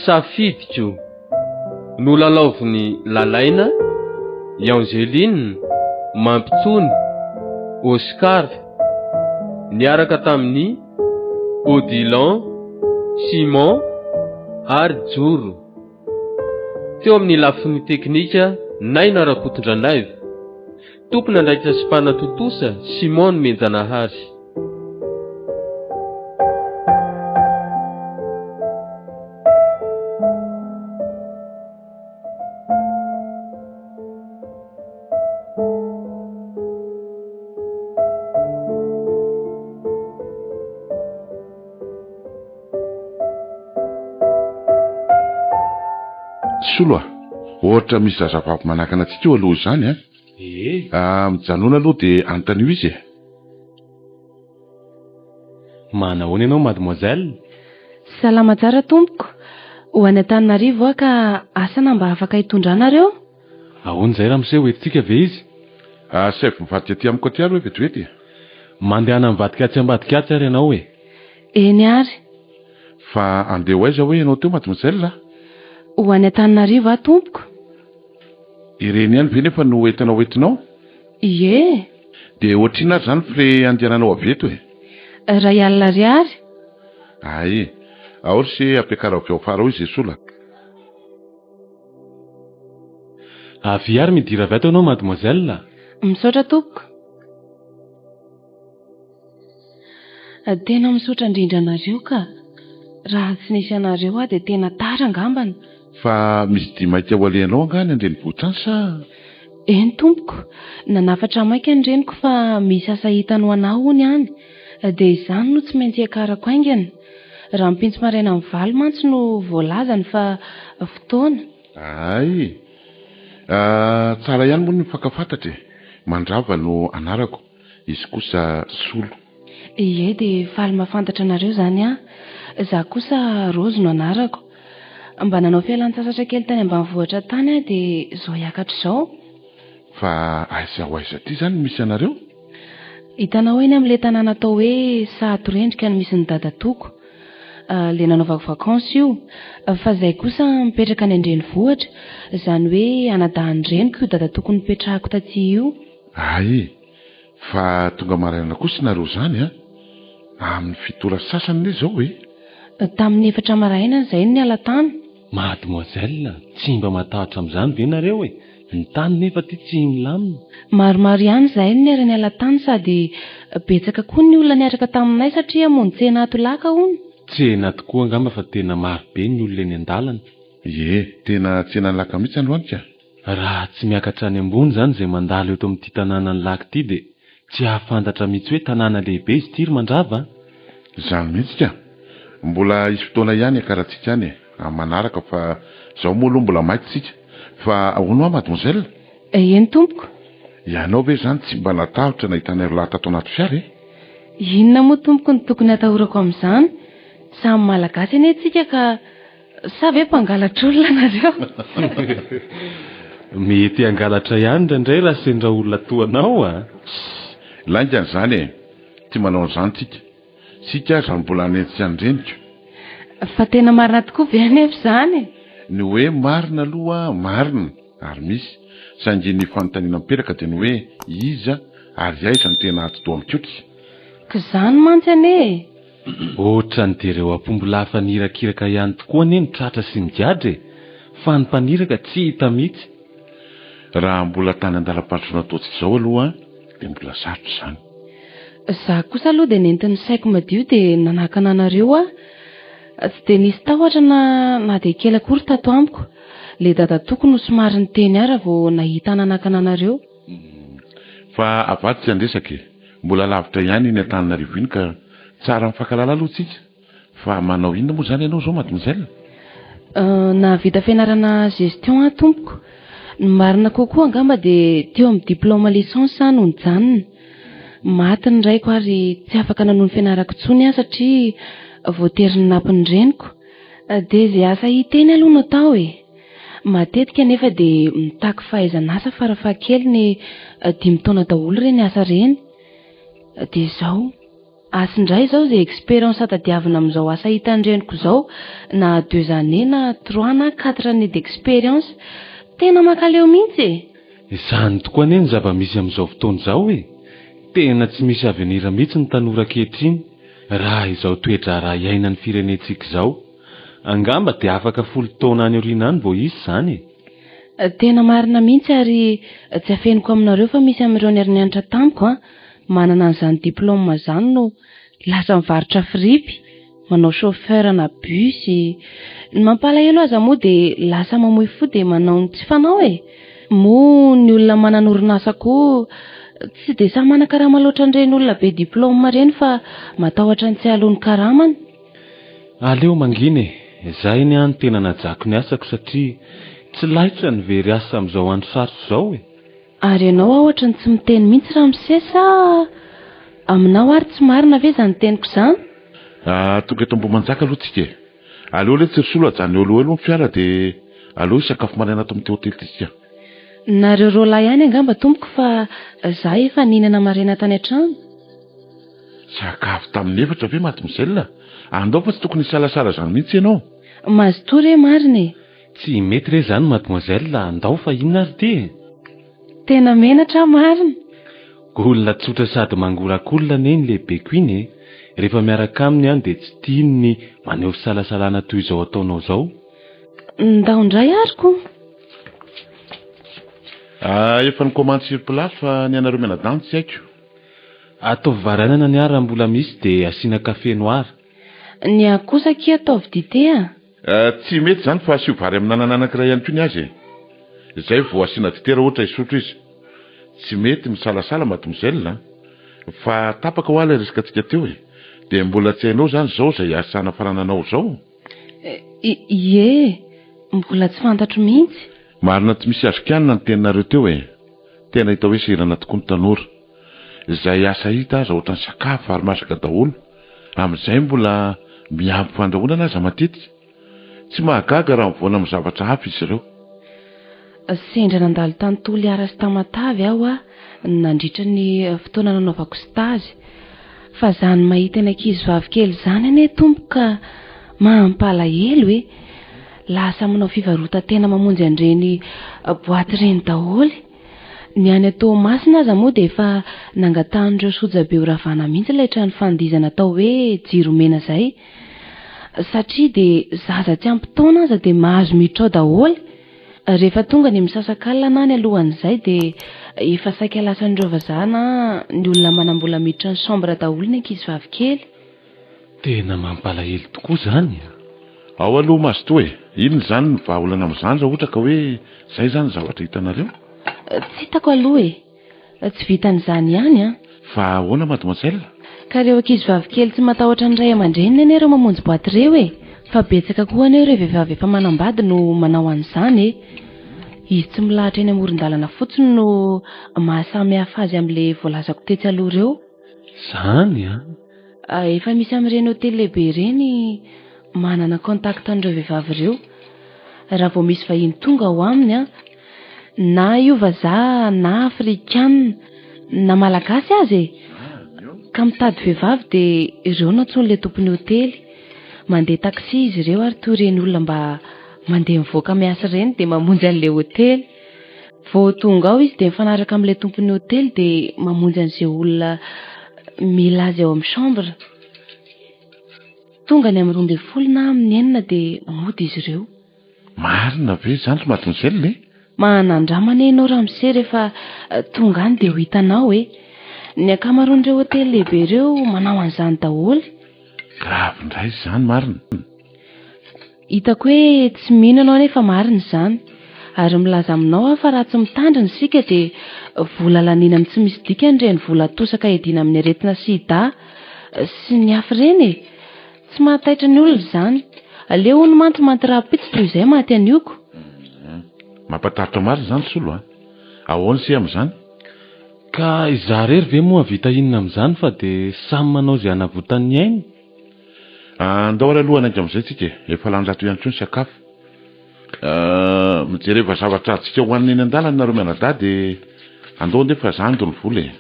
Safidiko. Nolalaovin'i Lalaina, i Angeline, Mampitony, Oscar, niaraka tamin'i Odilon, Simon ary Joro. Teo amin'ny lafiny teknika, Naina Rakotondranaivo. Tompon'andraikitra sy mpanatontosa, Simon Nomenjanahary. Solo a! Ohatra misy zazavavy manakana antsika eo aloha izany an! Ee. Ah, mijanona aloha dia anontanio izy e! Manahoana ianao mademoiselle? Salama tsara tompoko. Ho any Antananarivo aho ka asa na mba afaka hitondra anareo? Ahoana izay ramose, ho entintsika ve izy? Asaivo mivadika aty amiko aty ary hoe vetivety e! Mandehana mivadika atsy ambadika atsy ary ianao e! Eny ary. Fa andeha ho aiza hoe ianao teo mademoiselle a? Ho any Antananarivo aho tompoko. Ireny ihany ve nefa no entana ho entinao? Ie. Dia ohatrinona ary izany frais andehananao avy eto e? Iray alina ariary. Hay. Ao ry se ampiakaro avy ao afara ao izy sola. Avia ary midira avy ato ianao mademoiselle a! Misaotra tompoko. Tena misaotra indrindra anareo ka! Raha tsy nisy anareo aho dia tena tara angambany. Fa misy dia maika ho alehanao angaha any an-drenivohitra any sa? Eny tompoko, nanafatra maika ny reniko fa misy asa hitany ho anah hono any, dia izany no tsy maintsy hiakarako haingana. Rahampitso maraina amin'ny valo mantsy no voalazany fa fotoana. Hay! Tsara ihany moa ny mifankafantatra e! Mandrava no anarako. Izy kosa Solo. Ie dia faly mahafantatra anareo izany aho. Izaho kosa Rose no anarako. Mba nanao fialan-tsasatra kely tany ambanivohitra tany aho dia izao hiakatra izao. Fa aiza ho aiza aty izany no misy anareo? Hitanao eny amin'ilay tanàna atao hoe Sahatorendrika no misy ny dadatoako. Ilay nanaovako vakansy io. Fa izahay kosa mipetraka any an-drenivohitra. Izany hoe anadahin'ny reniko io dadatoako nipetrahako taty io. Hay! Fa tonga maraina kosa nareo zany an! Amin'ny fito ora sasany ne zao e! Tamin'ny efatra maraina izay no niala tany. Mademoiselle, tsy mba matahotra amin'izany ve nareo e? Ny tany nefa aty tsy milamina. Maromaro ihany izahay no niara-niala tany sady betsaka koa ny olona niaraka taminay satria hamonjy tsena ato Laka hono. Tsena tokoa angamba fa tena maro be ny olona eny an-dalana. Ie, tena tsenan'i Laka mihitsy androany ka! Raha tsy miakatra any ambony izany izay mandalo eto amin'ity tanànan'i Lac ity dia tsy hahafantatra mihitsy hoe tanàna lehibe izy ity ry Mandrava a! Izany mihitsy ka! Mbola hisy fotoana ihany hiakarantsika any e, amin'ny manaraka fa izao moa aloha mbola maika isika. Fa ahoana hoa mademoiselle? Eny tompoko. Ianao ve izany tsy mba natahotra nahita an'ireo lahy tato anaty fiara e? Inona moa tompoko no tokony hatahorako amin'izany? Samy Malagasy anie tsika ka Sa ve mpangalatra olona nareo? Mety hangalatra ihany indraindray raha sendra olona toa anao a! Tssy! Laingany izany e! Tsy manao an'izany tsika. Tsika aza mbola hanenjika ny reniko. Fa tena marina tokoa ve anefa izany e? Ny hoe marina aloha marina ary misy, saingy ny fanontaniana mipetraka dia ny hoe iza ary aiza no tena atidoha mikotrika? K'izany mantsy anie e! Otrany dia ireo apombolahy fanirakiraka ihany tokoa anie no tratra sy migadra e! Fa ny mpaniraka tsy hita mihitsy. Raha mbola tany andalam-pandrosoana toa antsika izao aloha dia mbola sarotra izany. Za kosa aloha dia nentin'ny saiko madio dia nanakana anareo aho. Tsy dia nisy tahotra na na dia kely akory tato amiko. Le dadatoako no somary niteny ahy raha vao nahita nanakana anareo. Fa avadika ny resaka e! Mbola lavitra ihany iny Antananarivo iny ka tsara mifankahalala aloha tsika. Fa manao inona moa izany ianao izao mademoiselle? Nahavita fianarana gestion aho tompoko. Ny marina kokoa angamba dia teo amin'ny diplôme licence aho no nijanona. Maty ny raiko ary tsy afaka nanohy ny fianarako intsony aho satria voatery nanampy ny reniko. Dia izay asa hita eny aloha no atao e! Matetika anefa dia mitaky fahaizan'asa farafahakeliny dimy taona daholo ireny asa ireny. Dia izao. Asa indray izao izay expérience tadiavina amin'izao asa hitan'ny reniko izao na deux années na trois na quatre années d'expérience. Tena mankaleo mihitsy e! Izany tokoa anie ny zava-misy amin'izao fotoana izao e! Tena tsy misy avenir mihitsy ny tanora ankehitriny raha izao toe-draharaha iainan'ny firenentsika izao. Angamba dia afaka folo taona any aoriana any vao hisy izany e! Tena marina mihitsy ary tsy afeniko aminareo fa misy amin'ireo niara-nianatra tamiko an, manana an'izany diplôme izany no lasa mivarotra fripy, manao chauffeur na bus. Ny mampalahelo aza moa dia lasa mamoy fo dia manao ny tsy fanao e! Moa ny olona manana orinasa koa tsy dia sahy manakarama loatra an'ireny olona be diplôme ireny fa matahotra ny tsy hahaloa ny karamany. Aleo mangina e! Zay ny ahy no tena najako ny asako satria tsy laitra ny very asa amin'izao andro sarotra izao e! Ary ianao aho ohatran'ny tsy miteny mihitsy ramose sa aminao ary tsy marina ve izany teniko izany? Ah, tonga eto Ambohimanjaka aloha tsika e! Aleo letsy ry Solo ajanony eo aloha eo aloha ny fiara dia aleo hisakafo maraina ato amin'ity hotely ity tsika. Nareo roalahy ihany angamba tompoko fa za efa nihinana maraina tany an-trano. Sakafo tamin'ny efatra ve mademoiselle? Andao fa tsy tokony hisalasala izany mihitsy ianao. Mazotoa re marina e! Tsy mety re izany mademoiselle, andao fa inona ary ity e? Tena menatra aho marina. Olona tsotra sady mangorak'olona anie ny lehibeko iny e! Rehefa miaraka aminy aho dia tsy tiany ny maneho fisalasalana toy izao ataonao izao. Ndao indray ary ko! Ah, efa nikomandy sur place fa ny anareo mianadahy no tsy haiko. Ataovy vary anana ny ahy raha mbola misy dia asiana café noir. Ny ahy kosa akia ataovy dite a! Tsy mety izany fa asio vary amin'anana anankiray ihany koa ny azy e! Izay vao asiana dite raha ohatra hisotro izy. Tsy mety misalasala mademoiselle a! Fa tapaka hoa ilay resakantsika teo e! Dia mbola tsy hainao izany izao izay asa hanafarana anao izao? Ie, mbola tsy fantatro mihitsy. Marina tsy misy azo kianina ny teninareo teo e! Tena hita hoe sahirana tokoa ny tanora. Izay asa hita aza ohatran'ny sakafo ary masaka daholo, amin'izay mbola miampy fandrahonana aza matetika. Tsy mahagaga raha mivoana amin'ny zavatra hafa izy ireo. Sendra nandalo tany Toliara sy Tamatave aho nandritra ny fotoana nanaovako stage. Fa zany mahita ny ankizy vavy kely zany anie tompoko ka mampalahelo e! Lasa manao fivarotan-tena mamonjy an'ireny boite ireny daholo. Ny any Toamasina aza moa dia efa nangatahan'ireo sojabe ho ravana mihitsy ilay trano fandihizana atao hoe jiro mena izay. Satria dia zaza tsy ampy taona aza dia mahazo miditra ao daholo. Rehefa tonga ny misasakalina na ny alohan'izay dia efa saika lasan'ireo vazaha na ny olona manam-bola miditra ny chambre daholo ny ankizy vavy kely. Tena mampalahelo tokoa izany a! Ao aloha mazotoa e! Inona izany ny vahaolana amin'izany raha ohatra ka hoe izay izany ny zavatra hitanareo? Tsy hitako aloha e! Tsy vitan'izany ihany an! Fa ahoana mademoiselle? Ka ireo ankizy vavy kely tsy matahotra ny ray aman-dreniny anie ireo mamonjy boite ireo e! Fa betsaka koa anie ireo vehivavy efa manambady no manao an'izany e! Izy tsy milahatra eny amoron-dalana fotsiny no maha samy hafa azy amin'ilay voalazako tetsy aloha ireo. Izany an! Efa misy amin'ireny hotely lehibe ireny manana contact an'ireo vehivavy ireo. Raha vao misy vahiny tonga ao aminy an, na io vazaha na afrikana na malagasy aza e, ka mitady vehivavy dia ireo no antsoin'ilay tompon'ny hotely. Mandeha taxi izy ireo ary toy ireny olona mba mandeha mivoaka miasa ireny dia mamonjy an'ilay hotely. Vao tonga ao izy dia mifanaraka amin'ilay tompon'ny hotely dia mamonjy an'izay olona mila azy ao amin'ny chambre. Tonga ny amin'ny 12 na amin'ny enina dia mody izy ireo. Marina ve izany ry mademoiselle e? Manandrama anie ianao ramose rehefa tonga any dia ho hitanao e. Ny ankamaroan'ireo hotely lehibe ireo manao an'izany daholo. Grave indray izany marina. Hitako hoe tsy mino ianao anefa marina izany. Ary milaza aminao aho fa raha tsy mitandrina isika dia vola laniana amin'ny tsy misy dikany ireny vola atosaka hiadiana amin'ny aretina sida sy ny hafa ireny e! Tsy mahataitra ny olona izany. Aleo hono mantsy maty rahampitso toy izay maty anioko. Mampatahotra marina izany Solo a! Ahoana ise amin'izany? Ka izaho irery ve moa hahavita inona amin'izany fa dia samy manao izay hanavotany ny ainy? Andao ary aloha hanainga amin'izay tsika e! Efa lany rahateo ihany koa ny sakafo. Mijereva zavatra azontsika hohanina eny an-dalana nareo mianadahy dia andao andeha fa za ando ny vola e!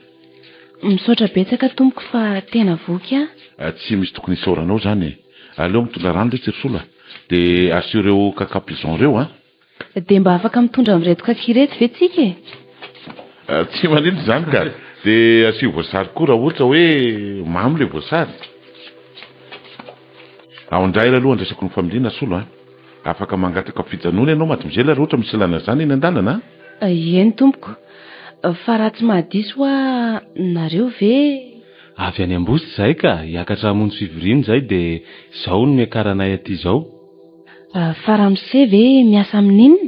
Misaotra betsaka tompoko fa tena voky aho. Tsy misy tokony hisaoranao izany e. Aleo mitondra rano re Tsirosola dia asio ireo caca pigeon ireo an. Dia mba afaka mitondra amin'ireto kaki ireto ve tsika e? Tsy maninona izany ka. Dia asio voasary koa raha ohatra hoe mamy ilay voasary. Ao indray aloha andraisako ny familiana Solo an. Afaka mangataka fijanona ianao mademoiselle raha ohatra misy ilana izany eny an-dalana an. Eny tompoko. Fa raha tsy mahadiso hoa nareo ve? Avy any Ambositra izahay ka, hiakatra hamonjy fivoriana izahay dia izao no niakaranay aty izao. Fa ramose ve miasa amin'inona?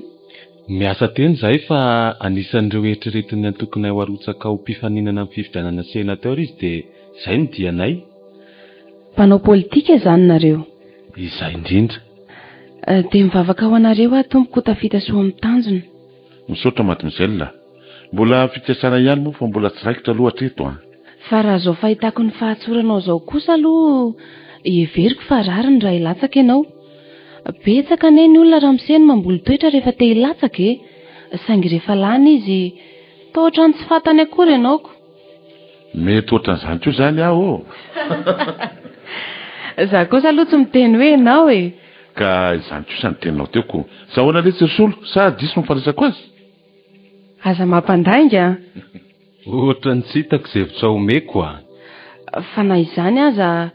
Miasa tena izahay fa anisan'ireo eritreretin'ny antokonay ho arotsaka ho mpifaninana amin'ny fifidianana sénateur izy dia izay no dianay. Mpanao politika izany nareo? Izay indrindra. Dia mivavaka ho anareo aho tompoko ho tafita soa amin'ny tanjona. Misaotra mademoiselle. Mbola fikasana ihany moa fa mbola tsy raikitra aloha hatreto an. Fa raha izao fahitako ny fahatsoranao izao kosa aloha heveriko fa rariny raha hilatsaka ianao. Betsaka anie ny olona ramose no mamboly toetra rehefa te hilatsaka e! Saingy rehefa lany izy toa ohatran'ny tsy fantany akory ianao ko. Mety ohatran'izany koa izany aho ô! Za kosa aloha tsy miteny hoe ianao e! Ka izany kosa ny teninao teo ko. Za ahoana letsy ry Solo? Sa diso ny fandraisako azy? Aza mampandainga an! Ohatran'ny tsy hitako izay hevitra omeko a! Fa na izany aza,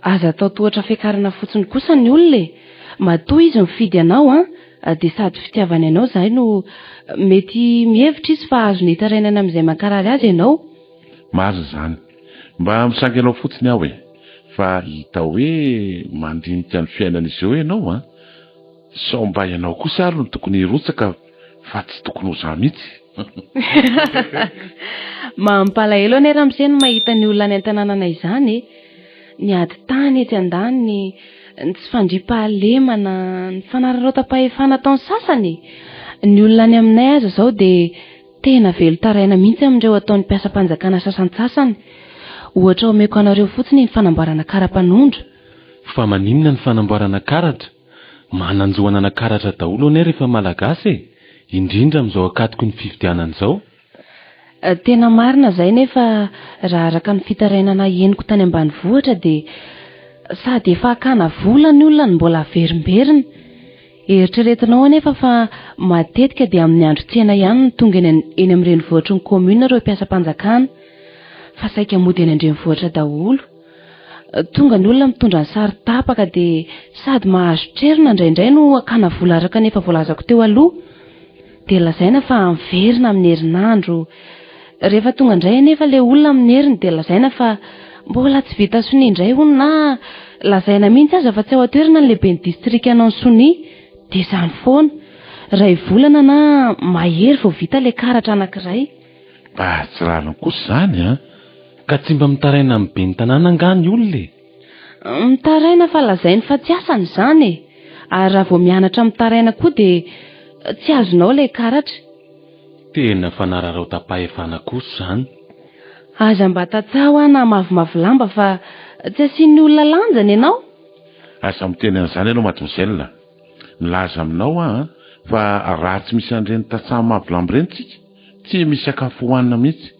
aza atao tohatra fiakarana fotsiny kosa ny olona e! Matoa izy mifidy anao an, dia sady fitiavany anao izay no mety mihevitra izy fa azony itarainana amin'izay mankarary azy ianao. Marina izany. Mba misangy anao fotsiny aho e! Fa hita hoe mandinika ny fiainan'izy ireo ianao an! Sao mba ianao kosa ary no tokony hirotsaka fa tsy tokony ho za mihitsy. Mampalahelo anie ramose ny mahita ny olona any an-tanànana izany e! Ny ady tany etsy andaniny, ny tsy fandriampahalemana, ny fanararaotam-pahefana ataon'ny sasany e! Ny olona any aminay aza izao dia tena velon-taraina mihitsy amin'ireo ataon'ny mpiasam-panjakana sasantsasany. Ohatra omeko anareo fotsiny ny fanamboarana kara-panondro. Fa maninona ny fanamboarana karatra? Manan-jo hanana karatra daholo anie rehefa Malagasy e! Indrindra amin'izao ankatoky ny fifidianana izao. Tena marina izay nefa raha araka ny fitarainana henoko tany ambanivohitra dia sady efa hakana vola ny olona no mbola averimberina. Eritreretinao anefa fa matetika dia amin'ny andro tsena ihany no tonga eny eny amin'ny renivohitry ny commune ireo mpiasam-panjakana fa saika mody eny an-drenivohitra daholo. Tonga ny olona mitondra ny sary tapaka dia sady mahazo trerona indraindray no hakana vola araka ny efa voalazako teo aloha. Dia lazaina fa miverina amin'ny herinandro. Rehefa tonga indray anefa ilay olona amin'ny heriny dia lazaina fa mbola tsy vita sonia indray hono na lazaina mihitsy aza fa tsy ao an-toerana ny lehiben'ny distrika hanao ny sonia. Dia izany foana. Iray volana na mahery vao vita ilay karatra anankiray. Mba tsy rariny kosa izany an! Ka tsy mba mitaraina amin'ny ben'ny tanàna angaha ny olona e? Mitaraina fa lazainy fa tsy asany izany e! Ary raha vao mianatra mitaraina koa dia tsy azonao ilay karatra. Tena fanararaotam-pahefana kosa izany. Aza mba tantsaha hoa na mavomavo lamba fa tsy asian'ny olona lanjany ianao. Aza miteny an'izany ianao mademoiselle. Milaza aminao aho an, fa raha tsy misy an'ireny tantsaha mavo lamba ireny tsika, tsy misy sakafo hohanina mihitsy.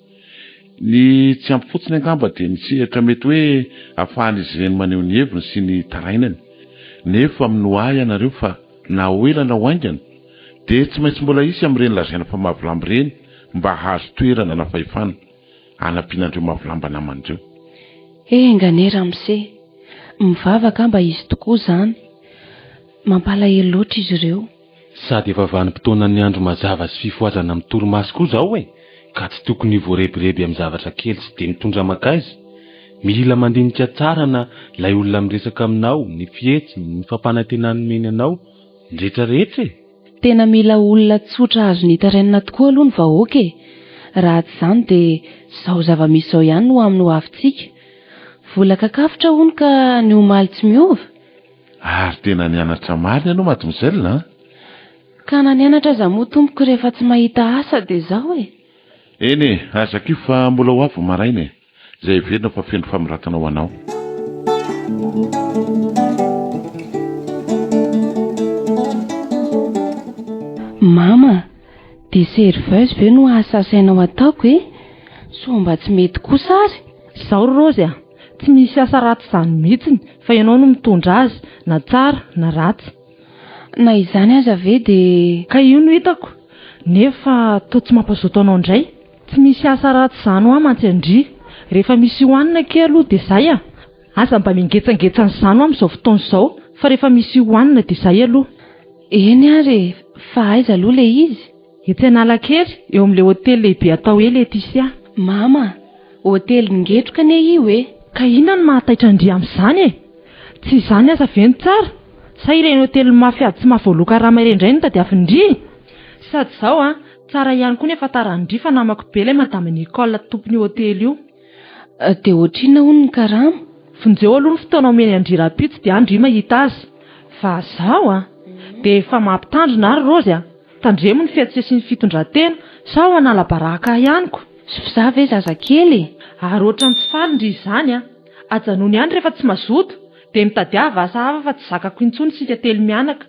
Ny tsy ampy fotsiny angamba dia ny sehatra mety hoe ahafahan'izy ireny maneho ny heviny sy ny tarainany. Nefa minoa ahy ianareo fa na ho ela na ho haingana dia tsy maintsy mbola hisy amin'ireny lazaina fa mavolamba ireny mba hahazo toerana na fahefana hanampiana an'ireo mavolamba namany ireo. Enga anie ramose! Mivavaka aho mba hisy tokoa izany. Mampalahelo loatra izy ireo. Sady efa vanim-potoanan'ny andro mazava sy fifohazana amin'ny torimaso koa izao e! Ka tsy tokony ho voarebireby amin'ny zavatra kely tsy dia mitondra mankaiza. Mila mandinika tsara na ilay olona miresaka aminao, ny fihetsiny, ny fampanantenany nomeny anao, ny rehetra rehetra e! Tena mila olona tsotra azony itarainana tokoa aloha ny vahoaka e! Raha tsy izany dia izao zava-misy izao ihany no amin'ny hoavintsika. Vola kakafotra hono ka ny omaly tsy miova. Ary tena nianatra marina ianao mademoiselle an! Ka na nianatra aza moa tompoko rehefa tsy mahita asa dia izao e! Eny e, aza kivy fa mbola ho avy ny maraina e! Izay heverina fa feno famiratana ho anao. Mama, dia serveuse ve no asa asainao ataoko e? Sao mba tsy mety kosa ary? Izao ry Raozy a! Tsy misy asa ratsy izany mihitsiny fa ianao no mitondra azy na tsara na ratsy. Na izany aza ve dia. Ka io no hitako, nefa toa tsy mampazoto anao indray. Tsy misy asa ratsy izany hoa mantsy an-dry. Rehefa misy hohanina akia aloha dia izay a! Aza mba mingetsangetsa an'izany hoa amin'izao fotoana izao fa rehefa misy hohanina dia izay aloha. Eny ary e, fa aiza aloha ilay izy? Etsy Analakely, eo amin'ilay hotely lehibe atao hoe Laetitia. Mama, hotely ngetroka anie io e! Ka inona no mahataitra an-dry amin'izany e? Tsy izany aza ve no tsara? Sa ireny hotely mafy ady tsy mahavoaloa karama ireny indray no tadiavin-dry e? Sady izao an, tsara ihany koa ny ahafantaran-dry fa namako be ilay Madame Nicole tompon'io hotely io. Dia ohatrinona hono ny karama? Vonjeo aloha ny fotoana omeny an-dry rahampitso dia any ndry mahita azy. Fa zaho an! Dia efa mampitandrina ary Raozy an! Tandremo ny fihetsika sy ny fitondran-tena sao hanala baraka ahy ihany ko. F'izaho ve zazakely e? Ary ohatran'ny tsy faly ndry izany an! Ajanony ihany rehefa tsy mazoto, dia mitadiava asa hafa fa tsy zakako intsony isika telo mianaka.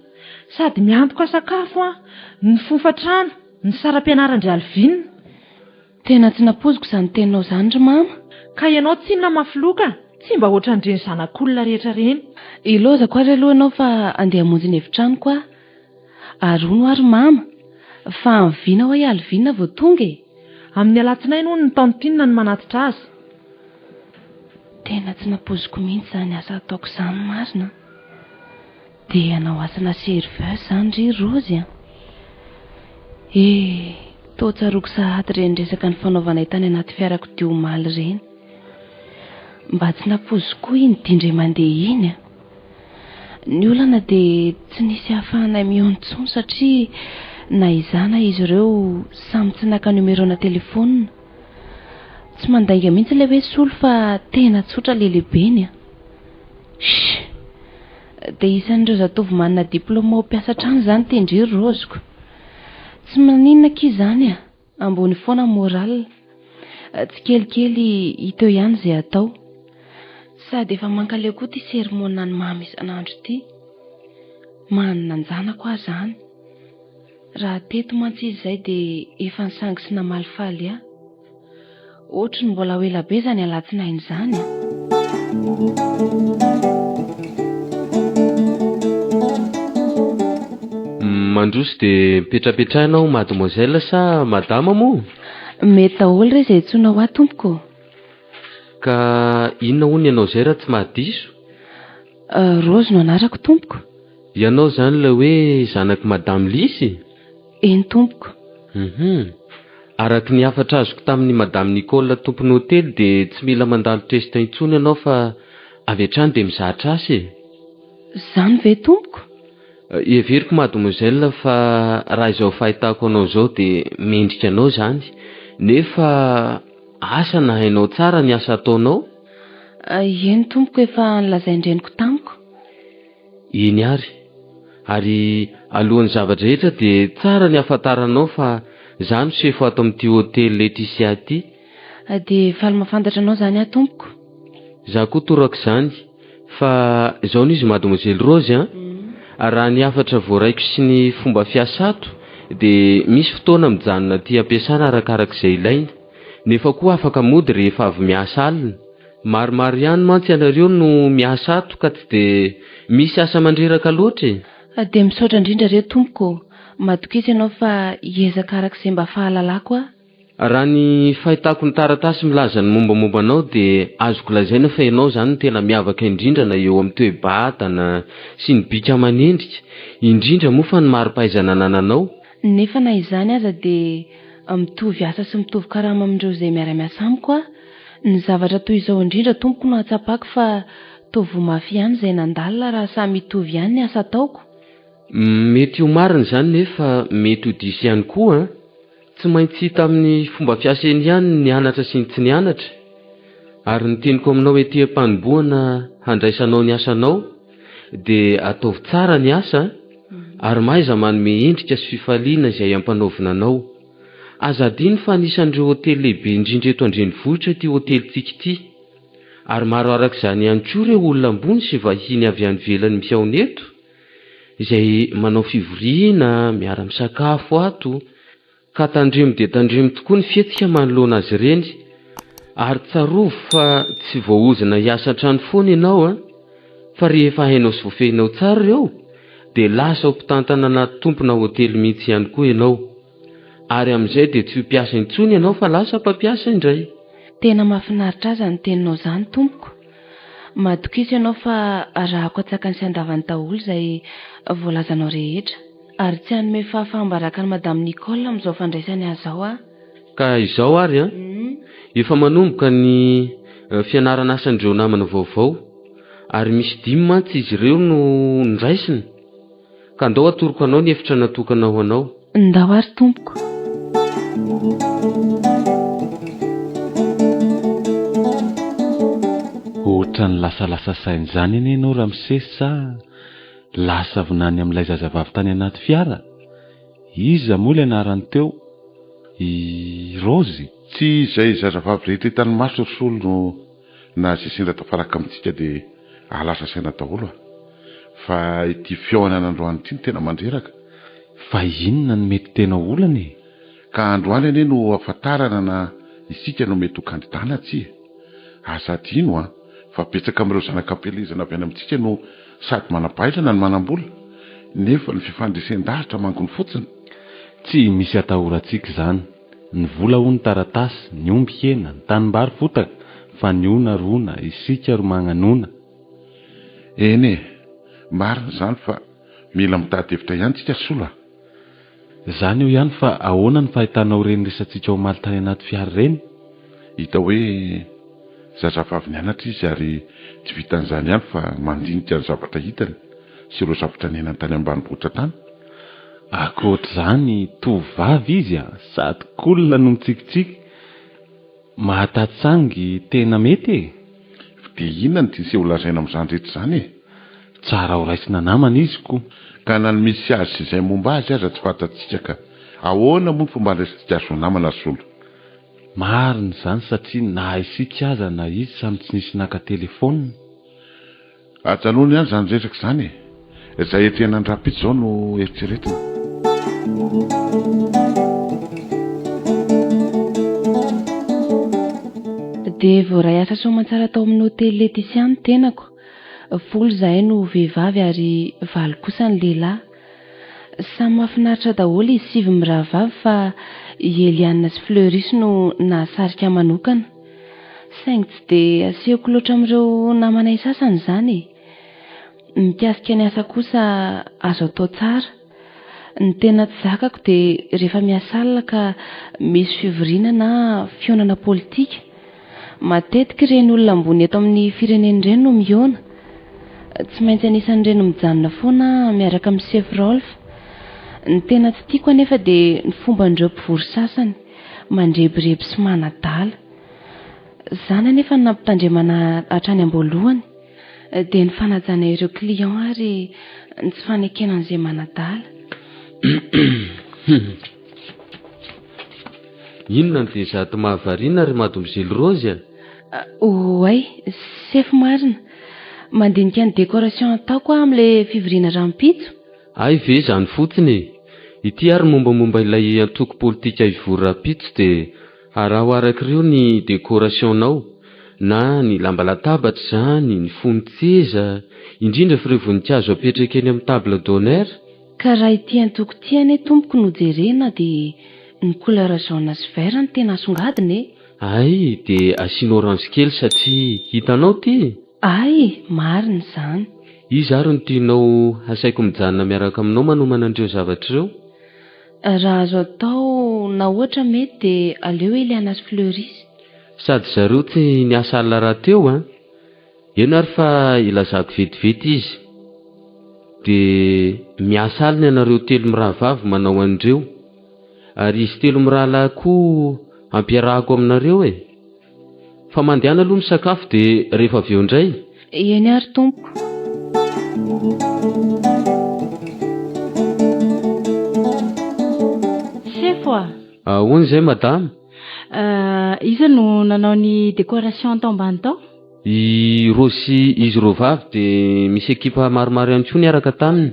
Sady miantoka sakafo an, ny fofa trano, ny saram-pianaran-dry Alvine. Tena tsy nampoiziko izany teninao izany ry mama. Ka ianao tsinona mafy loha ka, tsy mba ohatran'ireny zanak'olona rehetra ireny. Ilaozako ary aloha ianao fa andeha hamonjy ny efitranoko aho. Ary hono ary mama, fa amin'ny vina ho'a i Alvine vao tonga e? Amin'ny alatsinainy hono ny tantine no manatitra azy. Tena tsy nampoiziko mihitsy izany asa ataoko izany marina an. Dia hanao asana serveuse izany ry Rozy an? Eh, toa tsaroako sahady ireny resaka nifanaovanay tany anaty fiarakodia omaly ireny. Mba tsy nampoiziko koa iny dindray mandeha iny an. Ny olana dia tsy nisy ahafahanay mihaona intsony satria na izaho na izy ireo samy tsy naka numéro-na telefaonina. Tsy mandainga mihitsy ilay hoe solo fa tena tsotra ilay lehibeny an. Shh! Dia isan'ireo zatovo manana diplaoma ho mpiasa hatrany izany ity ndry ry Raoziko. Tsy maninona akia izany a! Ambony foana ny moral. Tsikelikely hita eo ihany izay atao. Sady efa mankaleo koa ity sermona an'i Mama isan'andro ity. Manana an-janako aho izany. Raha teto mantsy izy izay dia efa nisangy sy namalifaly ahy. Ohatry ny mbola ho ela be izany alatsinainy izany an! Mandroso dia mipetrapetraha ianao mademoiselle sa madama moa? Mety daholo re izay antsoinao ahy tompoko ô! Ka inona hono ny anao izay raha tsy mahadiso? Rose no anarako tompoko. Ianao izany ilay hoe zanak'i madame Lisy? Eny tompoko. Hum. Araka ny hafatra azoko tamin'i Madame Nicole tompon'ny hotely dia tsy mila mandalo test intsony ianao fa avy hatrany dia mizatra asa e. Izany ve tompoko? Heveriko mademoiselle fa raha izao fahitako anao izao dia mendrika anao izany. Nefa asa na hainao tsara ny asa ataonao? Eny tompoko efa nolazain-dreniko tamiko. Eny ary. Ary alohan'ny zava-drehetra dia tsara ny hahafantaranao fa za no sefo ato amin'ity hotely Laetitia ity. Dia faly mahafantatra anao izany aho tompoko. Za koa torak'izany. Fa izao no izy Mademoiselle Rose an! Raha ny hafatra voaraiko sy ny fomba fiasa ato dia misy fotoana mijanona aty am-piasana arakarak'izay ilaina. Nefa koa afaka mody rehefa avy miasa alina. Maromaro ihany mantsy ianareo no miasa ato ka tsy dia misy asa mandreraka loatra e! Dia misaotra indrindra re tompoko ô! Matokisa ianao fa hiezaka araka izay mba fahalalako aho. Raha ny fahitako ny taratasy milaza ny mombamomba anao dia azoko lazaina fa ianao izany no tena miavaka indrindra na eo amin'ny toe-batana sy ny bika aman'endrika, indrindra moa fa ny mari-pahaizana anananao. Nefa na izany aza dia mitovy asa sy mitovy karama amin'ireo izay miara-miasa amiko aho. Ny zavatra toy izao indrindra tompoko no ahatsapako fa toa voa mafy ihany izay nandalina raha samy hitovy ihany ny asa ataoko. Mety ho marina izany nefa mety ho diso ihany koa an! Tsy maintsy hita amin'ny fomba fiasa eny ihany ny nianatra sy ny tsy nianatra. Ary ny teniko aminao ety am-panombohana handraisanao ny asanao dia ataovy tsara ny asa ary mahaiza manome endrika sy fifaliana izay ampanaovina anao. Aza adino fa anisan'ireo hotely lehibe indrindra eto an-drenivohitra ity hotelintsika ity. Ary maro araka izany ihany koa ireo olona ambony sy vahiny avy any ivelany mihaona eto, izay manao fivoriana, miara-misakafo ato, ka tandremo dia tandremo tokoa ny fihetsika manoloana azy ireny. Ary tsarovy fa tsy voaozona hiasa an-trano foana ianao an! Fa rehefa hainao sy voafehinao tsara ireo dia lasa ho mpitantana na tompona hotely mihitsy ihany koa ianao. Ary amin'izay dia tsy ho mpiasa intsony ianao fa lasa mpampiasa indray. Tena mahafinaritra ahy izany teninao izany tompoko. Matokiso ianao fa arahako an-tsakany sy an-davany daholo izay voalazanao rehetra. Ary tsy hanome fahafaham-baraka an'i Madame Nicole amin'izao fandraisany ahy izao aho. Ka izao ary an! Efa manomboka ny fianarana asan'ireo namana vaovao. Ary misy dimy mantsy izy ireo no noraisina. Ka ndao atoroko anao ny efitra natokana ho anao. Ndao ary tompoko. Ohatran'ny lasalasa saina izany anie ianao ramose sa lasa vinany amin'ilay zazavavy tany anaty fiara? Iza moa ilay anarany teo? I Raozy? Tsy izay zazavavy rehetra hitan'ny maso ry Solo no na izay sendra tafaraka amintsika dia ahalasa saina daholo a! Fa ity fihaonana androany ity no tena mandreraka. Fa inona no mety tena olana e? Ka androany anie no ahafantarana na isika no mety ho kandida na tsia. Aza adino an, fa betsaka amin'ireo zanak'ampielezana avy any amintsika no sady manam-pahaizana no manam-bola, nefa ny fifandresen-dahatra manginy fotsiny. Tsy misy atahorantsika izany. Ny vola hono taratasy, ny omby hena, ny tanimbary fotaka, fa ny ona rona, isika ro magnanona. Eny e, marina izany fa mila mitady hevitra ihany tsika Solo a! Zany eo ihany fa ahoana ny fahitanao ireny resatsika omaly tany anaty fiara ireny? Hita hoe zazavavy nianatra izy ary tsy vitan'izany ihany fa mandinika ny zavatra hitany sy ireo zavatra niainany tany ambanivohitra tany. Ankoatr'izany tovovavy izy an, sady cool no mitsikitsiky. Mahatatsangy tena mety e! Dia inona no tian'se ho lazaina amin'izany rehetra izany e? Tsara ho raisina namana izy ko. Ka na ny misy azy sy izay momba azy aza tsy fantatsika ka ahoana moa ny fomba andraisantsika azy ho namana ry Solo? Marina izany satria na isika aza na izy samy tsy nisy naka telephone. Ajanony ihany izany resaka izany e! Izay hetrehina ny rahampitso izao no eritreretina. Dia voaray asa soamantsara tao amin'ny hotely Laetitia ny tenako. Folo izahay no vehivavy ary valo kosa ny lehilahy. Samy mahafinaritra daholo izy sivy mirahavavy fa i Eliane sy Fleuris no nahasarika ahy manokana. Saingy tsy dia asehoko loatra amin'ireo namanay sasany izany e! Mikasika ny asa kosa azo atao tsara. Ny tena tsy zakako dia rehefa miasa alina ka misy fivoriana na fihaonana politika. Matetika ireny olona ambony eto amin'ny firenena ireny no mihaona. Tsy maintsy anisan'ireny mijanona foana aho miaraka amin'i Sefo Rolf. Ny tena tsy tiako anefa dia ny fomban'ireo mpivory sasany, mandrebireby sy manadala. Izany anefa no nampitandremana hatrany am-boalohany. Dia ny fanajana ireo client ary ny tsy fanekena an'izay manadala. Inona no dia izato mahavariana ry Mademoiselle Rose a? Oay, sefo marina. Mandinika ny décoration ataoko aho amin'ilay fivoriana rahampitso. Hay ve izany fotsiny e! Ity ary mombamomba ilay antoko politika hivory rahampitso dia araho araka ireo ny décoration-nao, na ny lamba latabatra izany, ny fonon-tseza, indrindra f'ireo voninkazo apetraka eny amin'ny table d'honneur. Ka raha ity antoko ity anie tompoko no jerena dia ny couleur jaune sy vert no tena asongadina e! Hay, dia asiana orange kely satria hitanao ity e! Hay, marina izany. Iza ary no tianao hasaiko mijanona miaraka aminao manomana an'ireo zavatra ireo? Raha azo atao na ohatra mety dia aleo Eliana sy Fleuris. Sady zareo tsy niasa alina rahateo an! Eny ary fa ilazako vetivety izy. Dia miasa alina ianareo telo mirahavavy manao an'ireo. Ary izy telo mirahalahy koa ampiarahako aminareo e! Fa mandehana aloha misakafo dia rehefa avy eo indray. Eny ary tompoko. Sefo a! Ahoana izay madama? Iza no nanao ny décoration tao ambany tao? I Rose sy izy roa vavy dia misy ekipa maromaro ihany koa niaraka taminy.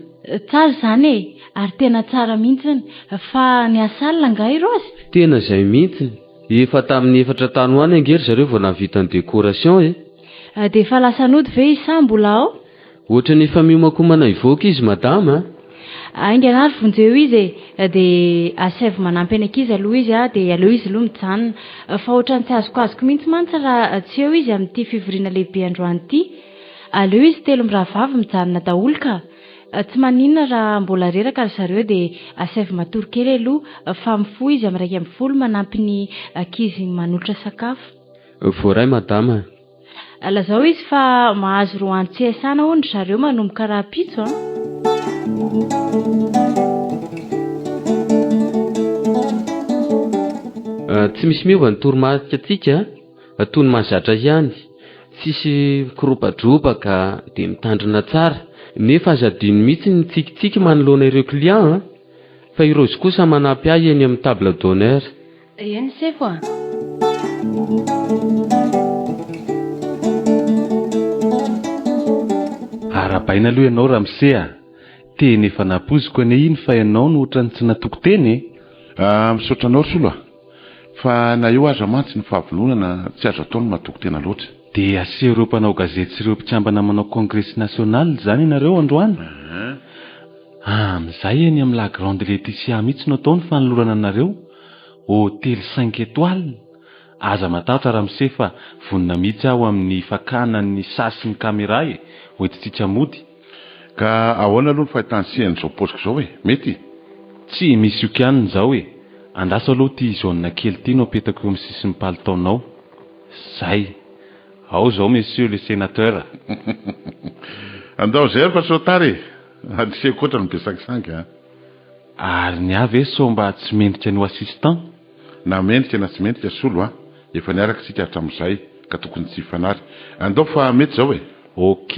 Tsara izany e! Ary tena tsara mihitsiny. Fa niasa alina angaha i Rose? Tena izay mihitsiny. Efa tamin'ny efatra tany ho any ange ry zareo vao nahavita ny décoration e! Dia efa lasa nody ve izy sa mbola ao? Ohatran'ny efa miomankomana hivoaka izy madama a! Haingana ary vonjeo izy e! Dia asaivo manampy ny ankizy aloha izy a, dia aleo izy aloha mijanona. Fa ohatran'ny tsy azokoazoko mihitsy mantsy raha tsy eo izy amin'ity fivoriana lehibe androany ity. Aleo izy telo mirahavavy mijanona daholo ka! Tsy maninona raha mbola reraka ry zareo dia asaivo matory kely aloha fa mifoha izy amin'ny 11 manampy ny ankizy manolotra sakafo. Voaray madama. Lazao izy fa mahazo roa andro tsy iasana hono ry zareo manomboka rahampitso an! Tsy misy miova ny toromarika antsika toy ny mahazatra ihany. Tsisy mikoropadropaka dia mitandrina tsara. Nefa aza adino mihitsy ny mitsikitsiky manoloana ireo client an! Fa i Rose kosa manampy ahy eny amin'ny table d'honneur. Eny sefo a! Arahabaina aloha ianao ramose a! Teny efa nampoiziko anie iny fa ianao no ohatran'ny tsy natoky teny e! Ah, misaotra anao ry Solo a! Fa na eo aza mantsy ny fahavononana tsy azo atao ny matoky tena loatra. Dia aseho ireo mpanao gazety sy ireo mpikambana manao kongresy nasionaly izany ianareo androany? Amin'izay eny amin'ny La Grande Laetitia mihitsy no atao ny fanolorana anareo, hotely cinq étoiles. Aza matahotra ramose fa vonona mihitsy aho amin'ny fakana ny sary sy ny caméra e, hoentintsika mody. Ka ahoana aloha ny fahitan'i an'izao paoziko izao e? Mety? Tsy misy okianina izao e! Andraso aloha ity jaune kely ity no apetako eo amin'ny sisin'ny palitaonao. Zay. Ao izao monsieur le sénateur. Andao izay ary fa sao tara e! Adiseko koatra no be sangisangy an! Ary ny ahy ve sao mba tsy mendrika ny ho assistant? Na mendrika na tsy mendrika Solo a! Efa niaraka isika hatramin'izay ka tokony tsy hifanary. Andao fa mety izao e! Ok.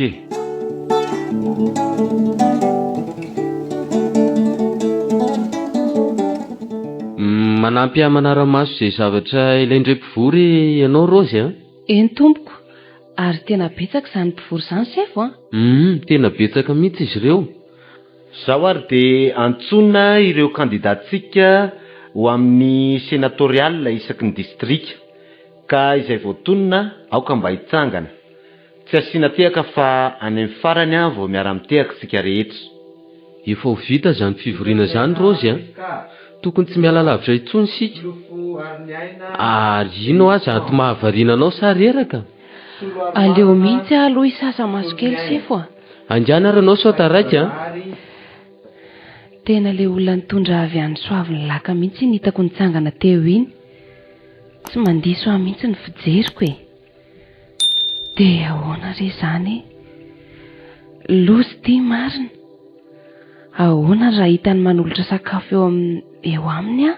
Manampy ahy manara-maso izay zavatra ilain-dry mpivory ianao Raozy a! Eny tompoko, ary tena betsaka izany mpivory izany sefo a! Humm, tena betsaka mihitsy izy ireo. Zao ary dia antsoina ireo kandidantsika ho amin'ny senatorial isaky ny distrika, ka izay voatonona aoka mba hitsangana. Tsy asiana tehaka fa any amin'ny farany vao miara-mitehaka isika rehetra. Efa ho vita izany fivoriana izany Raozy a! Tokony tsy miala lavitra intsony isika. Ary ino aza ato mahavariana anao sa reraka? Aleo mihitsy aho aloha hisasa maso kely sefo a! Andiana ary anao sao taraiky a! Tena le olona nitondra avy any Soavinilaka mihitsy iny hitako nitsangana teo iny. Tsy mandiso ahy mihitsy ny fijeriko e! Dia ahoana re izany e? Loza ity marina! Ahoana raha hitany manolotra sakafo eo amin'ny eo aminy aho?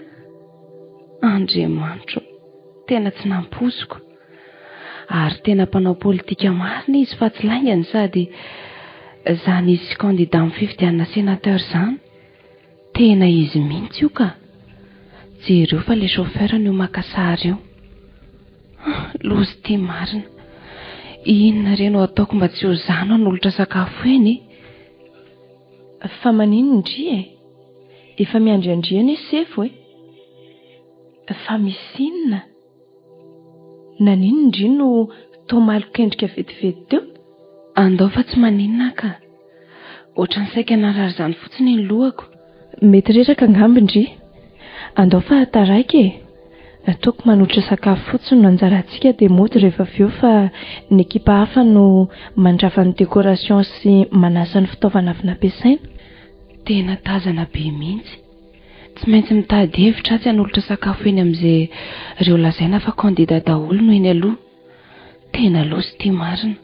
Andriamanitro, tena tsy nampoiziko. Ary tena mpanao politika marina izy fa tsy laingany sady izany izy candidat amin'ny fifidianana sénateur izany. Tena izy mihitsy io ka! Jereo fa le chauffeur no maka sary io. Loza ity marina. Inona re no ataoko mba tsy ho izaho no hanolotra sakafo eny e? Fa maninona ndry e? Efa miandry an-dry anie sefo e! Fa misy inona? Naninona ndry no toa malok'endrika vetivety teo? Andao fa tsy maninona aho ka. Ohatran'ny saika narary izany fotsiny ny lohako. Mety reraka angamba ndry. Andao fa taraiky e. Ataoko manolotra sakafo fotsiny no anjarantsika dia mody rehefa avy eo fa ny ekipa hafa no mandrava ny décoration sy manasa ny fitaovana avy nampiasaina. Tena tazana be mihitsy. Tsy maintsy mitady hevitra aho tsy hanolotra sakafo eny amin'izay ireo lazaina fa candidat daholo no eny aloha. Tena loza ity marina.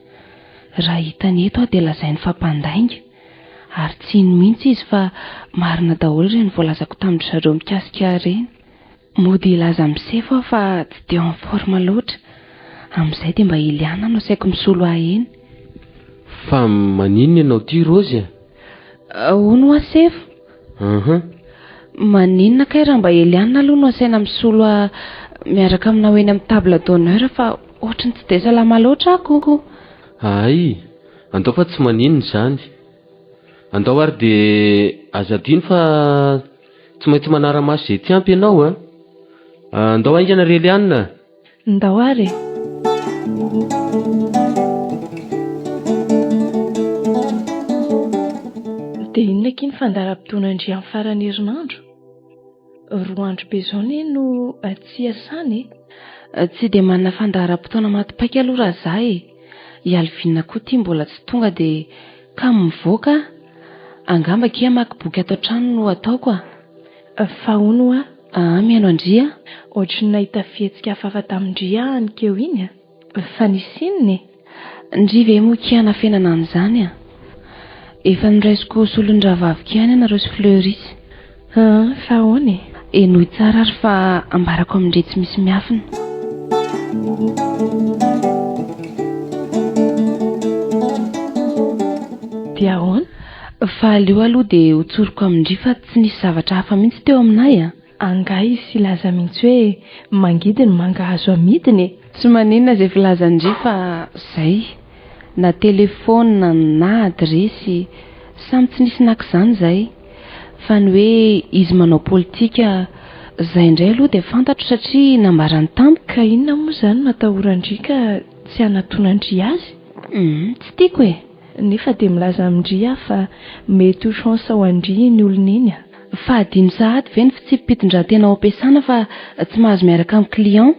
Raha hitany eto aho dia lazainy fa mpandainga. Ary tsy hino mihitsy izy fa marina daholo ireny voalazako tamin-dry zareo mikasika ahy ireny. Mody hilaza amin'i Sefo aho fa tsy dia en forme loatra. Amin'izay dia mba Eliana no asaiko misolo ahy eny. Fa maninona ianao ity Raozy a? Hono hoa Sefo? Uhum. Maninona kay raha mba Eliana aloha no asaina misolo ahy miaraka aminao eny amin'ny table d'honneur fa ohatry ny tsy dia salama loatra aho ko. Hay, andao fa tsy maninona izany. Andao ary dia aza adino fa tsy maintsy manara-maso izay tsy ampy ianao an. Andao haingana ry Eliane a! Ndao ary e! Dia inona akia ny fandaharam-potoanan-dry amin'ny faran'ny herinandro? Roa andro be izao anie no tsy iasana e! Tsy dia manana fandaharam-potoana maty paika aloha raha za e! I Alvin koa ity mbola tsy tonga dia kamo mivoaka aho. Angamba akia hamaky boky ato an-trano no ataoko a! Fa hono hoa? Aa mihaino an-dry a! Ohatry ny nahita fihetsika hafahafa tamin-dry aho aninkeo iny a! Fa nisy inona e? Ndry ve moa kia hanafenana an'izany a! Efa noraisiko ho solon'ny rahavaviko ihany ianareo sy Fleuris. Aa fa ahoana e? Henoy tsara ary fa ambarako amin-dry tsy misy miafina. Dia ahoana? Fa aleo aloha dia ho tsoriko amin-dry fa tsy nisy zavatra hafa mihitsy teo aminay a! Angaha izy hilaza mihitsy hoe mangidy ny mangahazo amidiny e! Tsy maninona izay filazan-dry fa zay. Na telefaonina na adiresy, samy tsy nisy naka izany izay. Fa ny hoe izy manao politika, zay indray aloha dia fantatro satria nambarany tamiko. Ka inona moa izany no atahoran-dry ka tsy hanatonan-dry azy? Humm, tsy tiako e! Nefa dia milaza amin-dry aho fa mety ho chance ho an-dry iny olona iny a! Fa hadino sahady ve ny fitsipi-pitondrantena ao am-piasana fa tsy mahazo miaraka amin'ny client?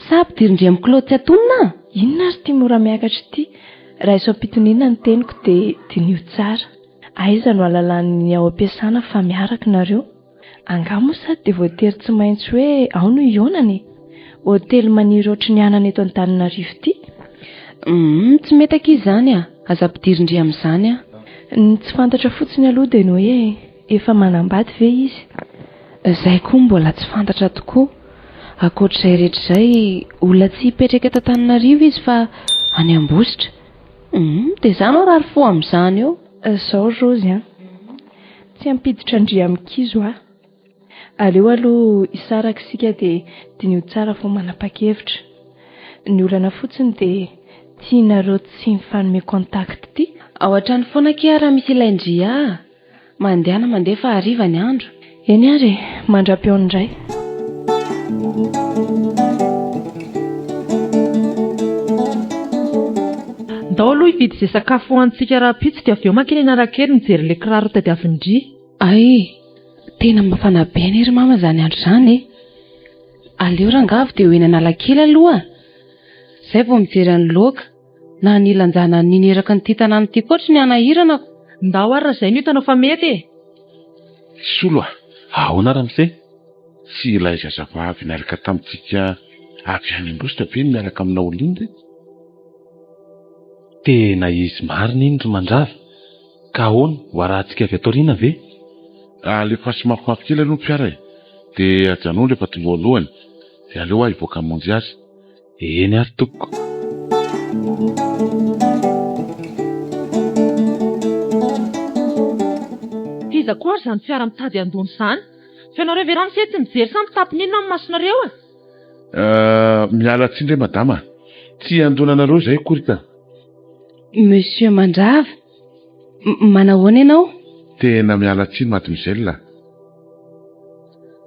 Sa ampidirin-dry amin'ny Claude tsy atonina a? Inona ary ity mora miakatra ity? Raiso am-pitoniana ny teniko dia diniho tsara. Aiza no ahalalan'ny ao am-piasana fa miaraka nareo? Angaha moa sady dia voatery tsy maintsy hoe ao no hihaonana e? Hotely maniry ohatry ny anana eto Antananarivo ity? Humm, tsy mety akia izany a! Aza ampidirin-dry amin'izany aho. Ny tsy fantatra fotsiny aloha dia ny hoe efa manambady ve izy? Izay koa mbola tsy fantatra tokoa. Ankoatr'izay rehetra izay, olona tsy hipetraka eto Antananarivo izy fa any Ambositra. Humm, dia izaho no harary fo amin'izany eo. Izao ry Raozy an! Tsy hampiditra an-dry amin'ny kizo aho. Aleo aloha hisaraka isika dia diniho tsara vao manapa-kevitra. Ny olana fotsiny dia tianareo tsy mifanome contact ity. Ao an-trano foana akia raha misy ilain-dry ahy. Mandehana mandeha fa hariva ny andro. Eny ary e, mandra-pihaona indray. Ndao aloha hividy izay sakafo hohanintsika rahampitso dia avy eo mankeny Analakely mijery ilay kiraro tadiavin-dry. Hay, tena mafana be anie ry mama izany andro izany e! Aleo rangaha avy dia ho eny Analakely aloha, izay vao mijery an'i Loaka. Na ny lanjana an'iny eraky ny ity tanàna ity koa tsy ny hanahiranako. Ndao ary raha izay no hitanao fa mety e! Solo a! Ahoana ramose? Tsy ilay zazavavy niaraka tamintsika avy any Ambositra ve no miaraka aminao iny re? Tena izy marina iny ry Mandrava! Ka ahoana, ho arahantsika avy ato aoriana ve? Alefaso mafimafy kely aloha ny fiara e! Dia ajanony rehefa tonga ao alohany, dia aleo aho hivoaka hamonjy azy. Eny ary tompoko. F'iza koa ary izany fiara mitady handona izany? Fa ianareo ve ramose tsy mijery sa mitapina inona ny masonareo e? Euh, miala tsiny re madama a! Tsy handona anareo izahay akory ka! Monsieur Mandrava, manahoana ianao? Tena miala tsiny mademoiselle a!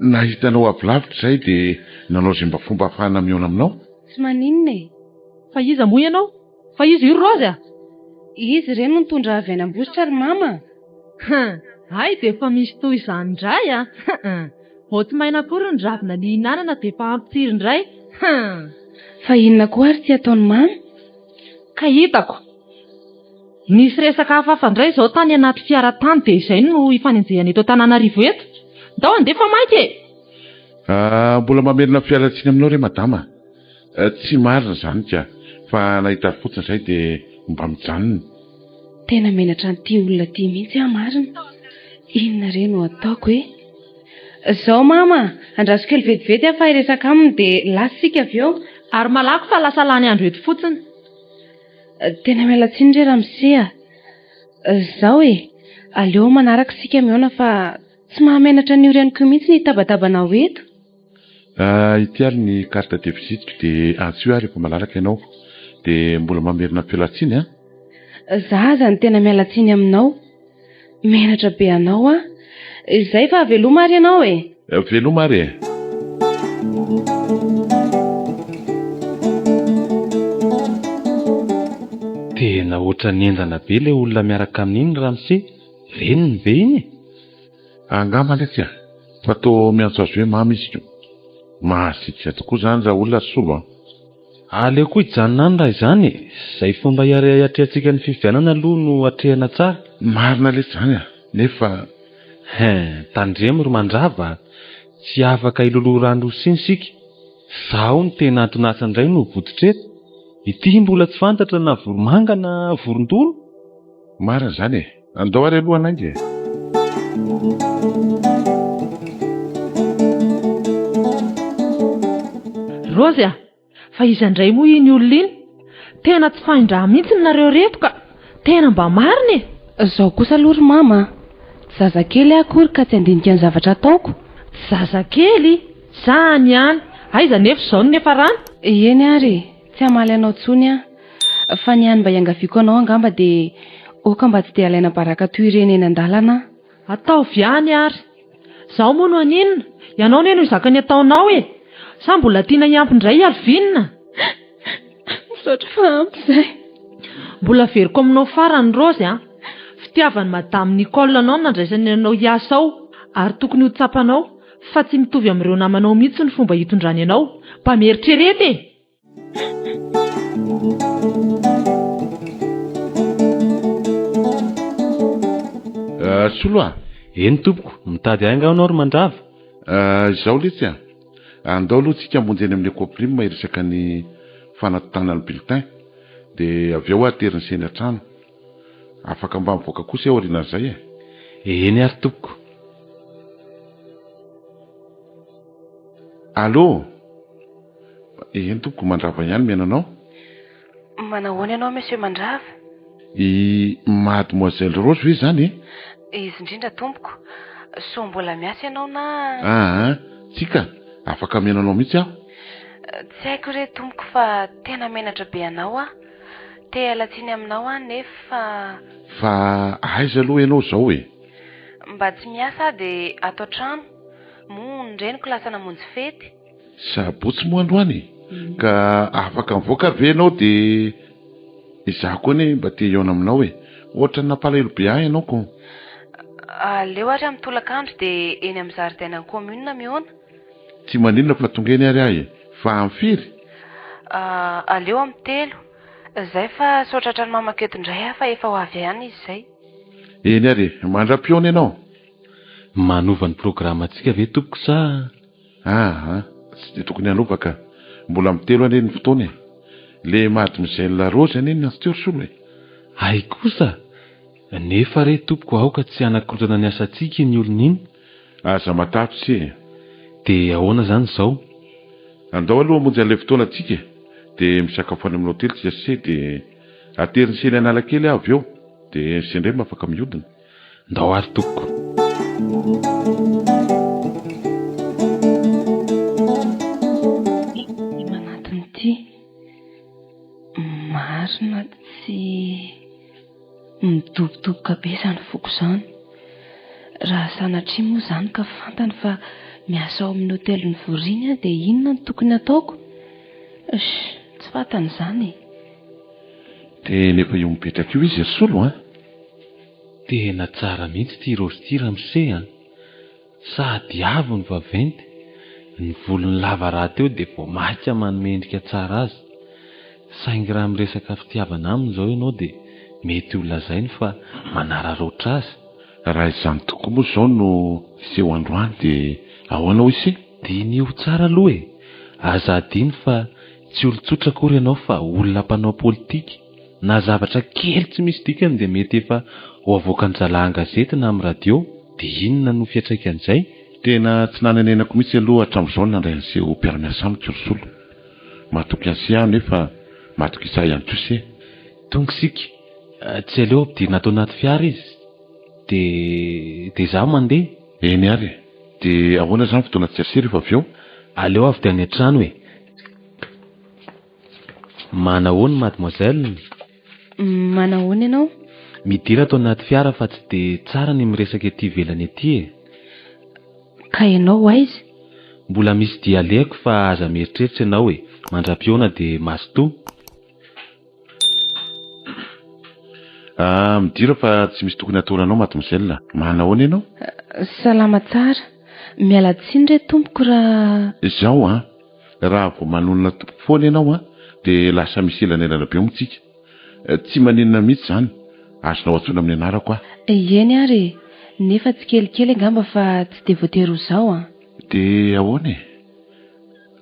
Nahita anao avy lavitra izahay dia nanao izay mba fomba ahafahana mihaona aminao. Tsy maninona e! Fa iza moa ianao? Fa iza io ry Raozy a? Izy ireny no nitondra avy any Ambositra ry mama a! Hum! Hay dia efa misy toy izany indray a! Hum! Vao tsy maina akory ny ravina nihinanana dia efa hampitsiry indray! Hum! Fa inona koa ary ity ataon'i mama? Ka hitako! Nisy resaka hafahafa indray izao tany anaty fiara tany dia izay no ifanenjehana eto Antananarivo eto. Ndao handeha fa maika e! Ah, mbola mamerina fialantsiny aminao re madama a! Tsy marina izany ka, fa nahita azy fotsiny izay dia mba mijanona. Tena menatra an'ity olona ity mihitsy aho marina. Inona re no ataoko e? Izao mama, andraso kely vetivety aho fa hiresaka aminy dia lasa isika avy eo. Ary malaky fa lasa lany andro eto fotsiny. Tena miala tsiny re ramose a! Zao e, aleo manaraka isika mihaona fa tsy mahamenatra an'io reniko io mihitsy ny hitabatabanao eto. Ah, ity ary ny carte de visite-ko dia antsoy aho rehefa malalaka ianao. Dia mbola mamerina fialantsiny an! Za aza no tena miala tsiny aminao. Menatra be anao aho. Izay fa veloma ary ianao e! Veloma ary e! Tena ohatran'ny henjana be ilay olona miaraka amin'iny ramose, reniny ve iny e? Angamba letsy a! Fa toa miantso azy hoe mama izy ko! Mahasitrika tokoa izany raolona ry Solo a! Aleo koa hijanona any raha izany e! Izay fomba hiatrehantsika ny fifidianana aloha no atrehina tsara. Marina letsy izany a! Nefa. Hein! Tandremo ry Mandrava a! Tsy afaka hiloloha rano rosia isika. Zaho no tena anton'asa indray no votsotra eto. Ity mbola tsy fantatra na voromanga na vorondolo. Marina izany e! Andao ary aloha hanainga e! Raozy a! Fa iza indray moa iny olona iny? Tena tsy fahin-draha mihitsy nareo reto ka! Tena mba marina e! Zao kosa aloha ry mama a! Tsy zazakely aho akory ka tsy handinika ny zavatra ataoko. Tsy zazakely? Zany ihany! Aiza anefa izao no niafarany? Eny ary e! Tsy hamaly anao intsony aho. Fa ny hany mba iangaviako anao angamba dia aoka mba tsy dia alaina baraka toy ireny eny an-dalana aho. Ataovy ihany ary! Izaho moa no haninona? Ianao anie no hizaka ny ataonao e! Sa mbola tiana hiampy indray i Alvine? Misaotra fa ampy izay. Mbola averiko aminao farany Rose a! Fitiavan'i Madame Nicole anao no nandraisany anao hiasa ao ary tokony ho tsapanao fa tsy mitovy amin'ireo namanao mihitsy ny fomba hitondrany anao. Mba mieritrereta e! Solo a! Eny tompoko, mitady ahy angaha ianao ry Mandrava? Izao letsy a! Andao aloha tsika hamonjy eny amin'ny Ecoprime hiresaka ny fanatontana ny bulletin, dia avy eo aho aterin'i Seny an-trano. Afaka mba mivoaka kosa aho aorianan'izay e! Eny ary tompoko. Allô! Eny tompoko, Mandrava ihany mihaino anao. Manahoana ianao Monsieur Mandrava? I Mademoiselle Rose ve izany e? Izy indrindra tompoko. Sao mbola miasa ianao na. Aa, tsia ka, afaka mihaino anao mihitsy aho. Tsy haiko re tompoko fa tena menatra be anao aho. Te hiala tsiny aminao aho nefa. Fa aiza aloha ianao izao e? Mba tsy miasa aho dia ato an-trano. Moa ny reniko lasa namonjy fety. Sabotsy moa androany e! Ka afaka mivoaka ve ianao dia izaho koa anie mba te hihaona aminao e! Ohatran'ny nampalahelo be ahy ianao ko! Aleo ary amin'ny tolakandro dia eny amin'ny zaridainan'ny commune mihaona. Tsy maninona fa tonga eny ary aho e! Fa amin'ny firy? Aleo amin'ny telo. Izay fa sao tratran'ny mamako eto indray aho fa efa ho avy ihany izy izay. Eny ary e! Mandra-pihaona ianao! Manova ny programantsika ve tompoko sa? Aa, tsy dia tokony hanova ka. Mbola amin'ny telo anie ny fotoana e. Le mademoiselle Rose anie ny niantso teo ry Solo e. Hay kosa! Nefa re tompoko aoka tsy hanakorontana ny asantsika iny olona iny. Aza matahotra ise e. Dia ahoana izany izao? Andao aloha hamonjy an'ilay fotoana tsika e. Dia misakafo any amin'ny hotely tsika se dia aterin'i Seny Analakely aho avy eo. Dia se indray mba afaka mihodina. Ndao ary tompoko. Ny manantona ity marina tsy midobodoboka be izany foko izany. Raha sanatria moa izany ka fantany fa miasa ao amin'ny hôtelin'ny Voriny aho dia inona no tokony hataoko? Sh, tsy fantany izany e. Tena efa io mipetraka io izy ry Solo an! Tena tsara mihitsy ity Rose ity ramose an! Sady avo no vaventy, ny volony lava rahateo dia vao maika manome endrika tsara azy. Saingy raha miresaka fitiavana aminy izao ianao dia mety ho lazainy fa manararaotra azy. Raha izany tokoa moa izao no hiseho androany dia ahoana hoy se? Diniho tsara aloha e! Aza adino fa tsy olon-tsotra akory ianao fa olona mpanao politika. Na zavatra kely tsy misy dikany dia mety efa ho avoakan-drahalahy an-gazety na amin'ny radio, dia inona no fiantraikan'izay? Tena tsy nanenenako mihitsy aloha hatramin'izao ny nandray an'i se ho mpiara-miasa amiko ry Solo. Matoky an'i se aho nefa matokisa ahy ihany koa se. Tonga isika, tsy aleo ampidirina ato anaty fiara izy dia dia izaho mandeha? Eny ary e! Dia ahoana izany fotoana tsy ase rehefa avy eo? Aleo avy dia any an-trano e! Manahoana mademoiselle? Manahoana ianao? Midira ato anaty fiara fa tsy dia tsara ny miresaka ety ivelany ety e! Ka ianao ho aiza? Mbola misy dia alehako fa aza mieritreritra ianao e! Mandra-pihaona dia mazotoa. Ah, midira fa tsy misy tokony hatahoranao mademoiselle. Manahoana ianao? Salama tsara. Miala tsiny re tompoko raha. Izao an, raha vao manonona tompoko foana ianao an, dia lasa misy elanelana be amintsika. Tsy maninona mihitsy izany, azonao antsoina amin'ny anarako aho. Eny ary e, nefa tsikelikely angamba fa tsy dia voatery ho izao an. Dia ahoana e?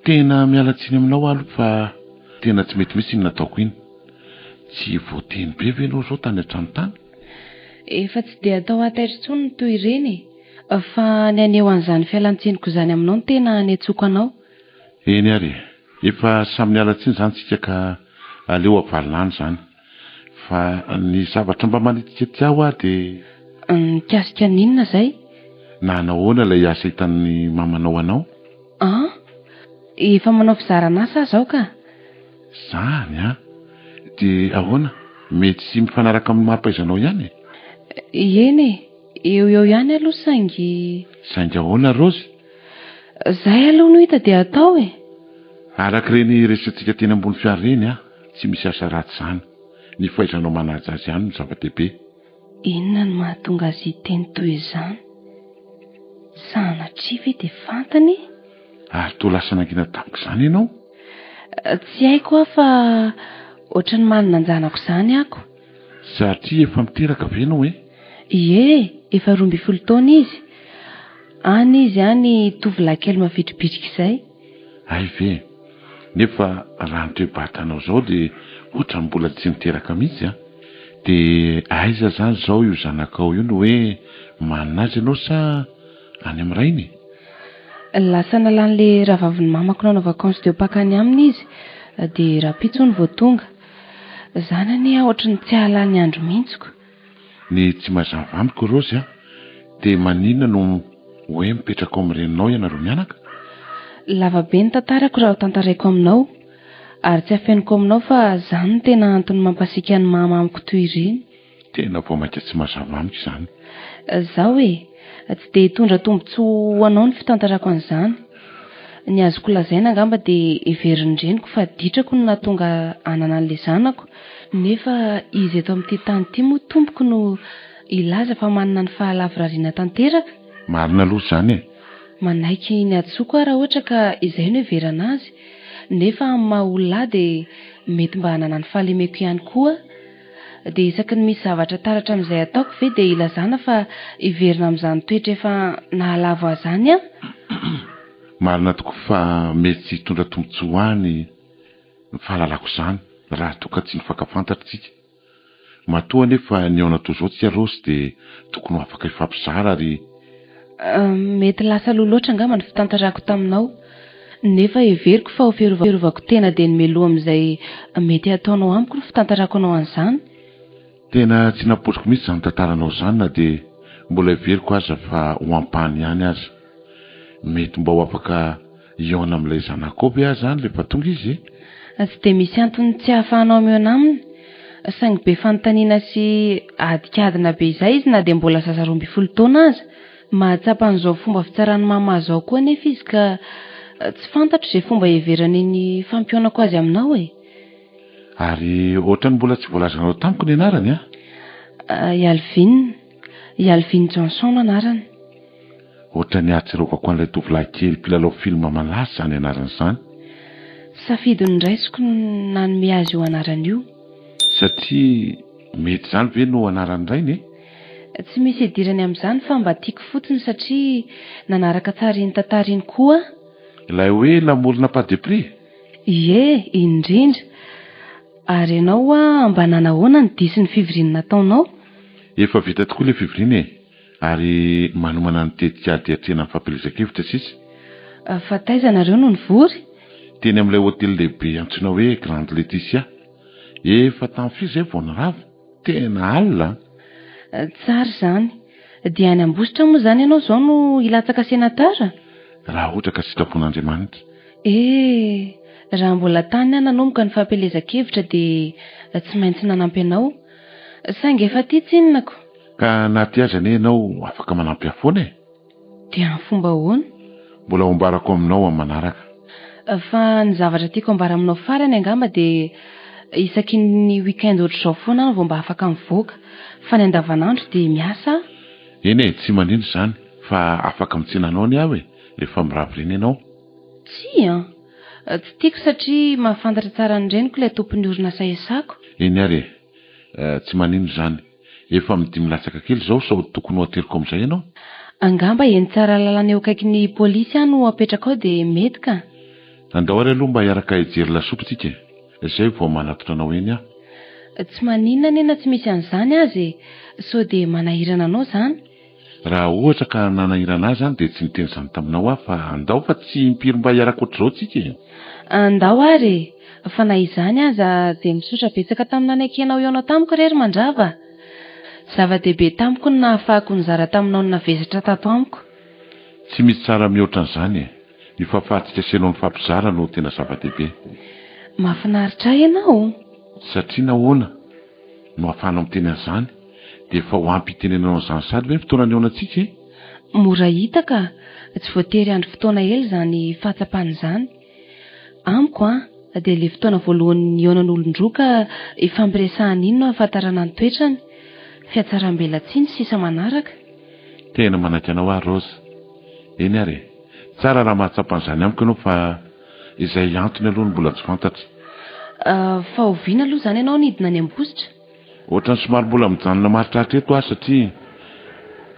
Tena miala tsiny aminao aho aloha fa tena tsy mety mihitsy iny nataoko iny. Tsy voateny be ve ianao izao tany an-trano tany? Efa tsy dia atao hataitra intsony ny toy ireny e! Fa ny haneho an'izany fialan-tsiniko izany aminao no tena niantsoako anao. Eny ary e! Efa samy niala tsiny izany tsika ka aleo avalona any izany. Fa ny zavatra mba manitikitika ahy hoa dia. Mikasika ny inona izay? Na nahoana ilay asa hitan'ny mamanao anao? An! Efa manao fizaran'asa aho izao ka! Zany an! Dia ahoana? Mety sy mifanaraka amin'ny mari-pahaizanao ihany e? Eny e! Eo eo ihany aloha saingy. Saingy ahoana Raozy? Zay aloha no hita dia atao e! Araka ireny resatsika teny ambony fiara ireny an, tsy misy asa ratsy izany. Ny fahaizanao manaja azy ihany no zava-dehibe. Inona no mahatonga azy hiteny toy izany? Sanatria ve dia fantany e? Ary toa lasa nangina tampoka izany ianao? Tsy haiko aho fa ohatran'ny manana an-janako izany ako. Satria efa miteraka ve ianao e? Ie, efa 12 taona izy. Any izy any tovolahy kely mavitribitrika izay. Hay ve? Nefa raha ny toe-batanao izao dia ohatran'ny mbola tsy niteraka mihitsy an! Dia aiza izany izao io zanakao io no hoe manana azy ianao sa any amin'ny rainy e? Lasa nalan'ilay rahavavin'ny mamako nanao vacances de Pâques any aminy izy dia rahampitso hono vao tonga. Izany anie ohatry ny tsy hahalany andro mihitsy ko. Ny tsy mazava amiko Raozy a, dia maninona no hoe mipetraka ao amin'ny reninao ianareo mianaka? Lava be ny tantarako raha ho tantaraiko aminao, ary tsy afeniko aminao fa zany no tena antony mampasiaka ny mama amiko toy ireny. Tena vao mainka tsy mazava amiko izany. Zao e, tsy dia hitondra tombotsoa ho anao ny fitantarako an'izany. Ny azoko lazaina angamba dia heverin'ny reniko fa ditrako no nahatonga hanana an'ilay zanako, nefa iza eto amin'ity tany ity moa tompoko no hilaza fa manana ny fahalavorariana tanteraka? Marina aloha izany e! Manaiky ny hadisoako aho raha ohatra ka izay no heverana azy, nefa amin'ny maha olona ahy dia mety mba hanana ny fahalemeko ihany koa aho. Dia isaky ny misy zavatra taratra amin'izay ataoko ve dia ilazana fa hiverina amin'izany toetra efa nahalavo ahy izany aho? Marina tokoa fa mety tsy hitondra tombontsoa ho ahy ny fahalalako izany raha toa ka tsy nifankafantatra isika. Matoa anefa nihaona toa izao tsika Raosy dia tokony ho afaka hifampizara ary. Mety lasa aloha loatra angamba ny fitantarako taminao. Nefa heveriko fa ho fiarovako tena dia ny meloha amin'izay mety hataonao amiko ny fitantarako anao an'izany. Tena tsy nampoiziko mihitsy izany tantaranao izany na dia mbola heveriko aza fa ho ampahany ihany aza. Mety mba ho afaka hihaona amin'ilay zanakao ve aho izany rehefa tonga izy e? Tsy dia misy antony tsy ahafahanao mihaona aminy, saingy be fanontaniana sy adikadina be izay izy na dia mbola zaza 12 taona aza. Mahatsapa an'izao fomba fitsaran'i mama izao koa anefa izy ka tsy fantatro izay fomba hiheverany ny fampihaonako azy aminao e! Ary ohatran'ny mbola tsy voalazanao tamiko ny anarany an! I Alvin. I Alvin Johnson no anarany. Ohatran'ny ahatsiarovako an'ilay tovolahy kely mpilalao film malaza izany anarany izany. Safidy noraisiko no nanome azy io anarana io. Satria mety izany ve no anaran'ny rainy e? Tsy misy idirany amin'izany fa mba tiako fotsiny satria nanaraka tsara iny tantara iny koa aho. Ilay hoe l'amour n'a pas de prix? Ie, iny indrindra. Ary ianao hoa mba nanahoana ny diso ny fivoriana nataonao? Efa vita tokoa ilay fivoriana e! Ary manomana ny tetikady hiatrehana ny fampielezan-kevitra sisa. Fa taiza nareo no nivory? Teny amin'ilay hotely lehibe antsoina hoe Grande Laetitia. Efa tamin'ny firy izay vao nirava? Tena alina an! Tsara izany. Dia any Ambositra moa izany ianao izao no hilatsaka senatara? Raha ohatra ka sitrapon'Andriamanitra. Eh! Raha mbola tany aho nanomboka ny fampielezan-kevitra dia tsy maintsy nanampy anao. Saingy efa aty tsinona ko. Ka na aty aza anie ianao afaka manampy ahy foana e! Dia amin'ny fomba ahoana? Mbola ho ambarako aminao amin'ny manaraka. Fa ny zavatra tiako ambara aminao farany angamba dia isaky ny week-end ohatr'izao foana aho vao mba afaka mivoaka, fa ny andavanandro dia miasa aho. Eny e, tsy maninona izany fa afaka mitsena anao anie aho e, rehefa mirava ireny ianao. Tsia an! Tsy tiako satria mahafantatra tsara ny reniko ilay tompon'ny orinasa iasako. Eny ary e, tsy maninona izany. Efa amin'ny dimy latsaka kely izao sao tokony ho ateriko amin'izay ianao? Angamba eny Tsaralalana eo akaikin'ny polisy aho no apetrakao dia mety ka. Andao ary aloha mba hiaraka hijery lasopy tsika e! Izay vao manatona anao eny aho. Tsy maninona anie na tsy misy an'izany aza e! Sao dia manahirana anao izany? Raha ohatra ka nanahirana ahy izany dia tsy niteny izany taminao aho fa andao fa tsy impiry mba hiaraka ohatr'izao tsika e! Andao ary e! Fa na izany aza dia misaotra betsaka tamin'ny nanekenao hihaona tamiko re ry Mandrava a! Zava-dehibe tamiko ny nahafahako nizara taminao ny navesatra tato amiko. Tsy misy tsara mihoatra an'izany e! Ny fahafahantsika sy ianao mifampizara no tena zava-dehibe. Mahafinaritra ahy ianao. Satria nahoana no ahafahanao miteny an'izany? Dia efa ho ampy hitenenanao an'izany sahady ve ny fotoana nihaonantsika e? Mora hita ka! Tsy voatery handry fotoana ela izany fahatsapana izany. Amiko an, dia ilay fotoana voalohany nihaonan'olon-droa ka ifampiresahana iny no ahafantarana ny toetrany. Fihatsaram-belatsihy ny sisa manaraka. Tena manaiky anao aho Rose. Eny ary e. Tsara raha mahatsapa an'izany amiko ianao fa izay antony aloha no mbola tsy fantatra. Fa oviana aloha izany ianao nidina any Ambositra? Ohatran'ny somary mbola mijanona maharitra eto aho satria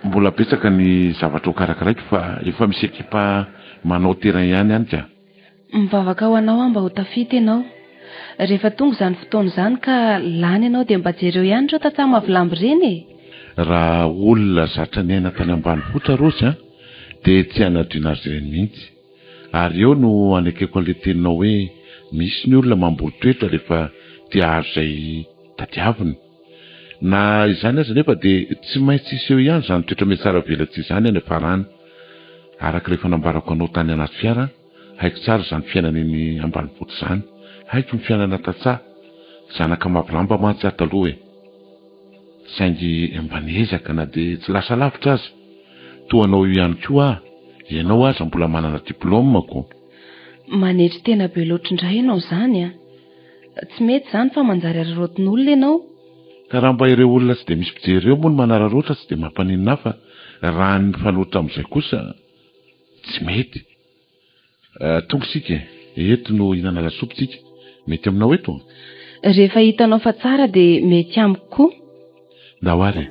mbola betsaka ny zavatra ho karakaraiko fa efa misy ekipa manao terrain ihany any ka. Mivavaka ho anao aho mba ho tafita ianao. Rehefa tonga izany fotoana izany ka lany ianao dia mba jereo ihany ireo tantsaha mavilamby ireny e! Raha olona zatra niaina tany ambanivohitra Rozy a, dia tsy hanadino azy ireny mihitsy. Ary eo no anekeko an'ilay teninao hoe misy ny olona mamboly toetra rehefa te hahazo izay tadiaviny. Na izany aza anefa dia tsy maintsy hiseho ihany izany toetra mihatsaravelatsihy izany any afara any. Araka ilay efa nambarako anao tany anaty fiara, haiko tsara izany fiainana eny ambanivohitra izany. Haiko ny fiainana tantsaha. Zanaka mavilamba mantsy aho taloha e. Saingy mba niezaka na dia tsy lasa lavitra aza. Toa anao io ihany koa aho. Ianao aza mbola manana diplaoma ko. Manetry tena be loatra indray ianao izany an! Tsy mety izany fa manjary araraotin'olona ianao. Ka raha mba ireo olona tsy dia misy mpijery ireo moa no manararaotra tsy dia mampaninona ahy fa raha ny mifanohitra amin'izay kosa tsy mety. Tonga isika e! Eto no hihinana lasopy tsika. Mety aminao eto? Rehefa hitanao fa tsara dia mety amiko koa. Ndao ary e!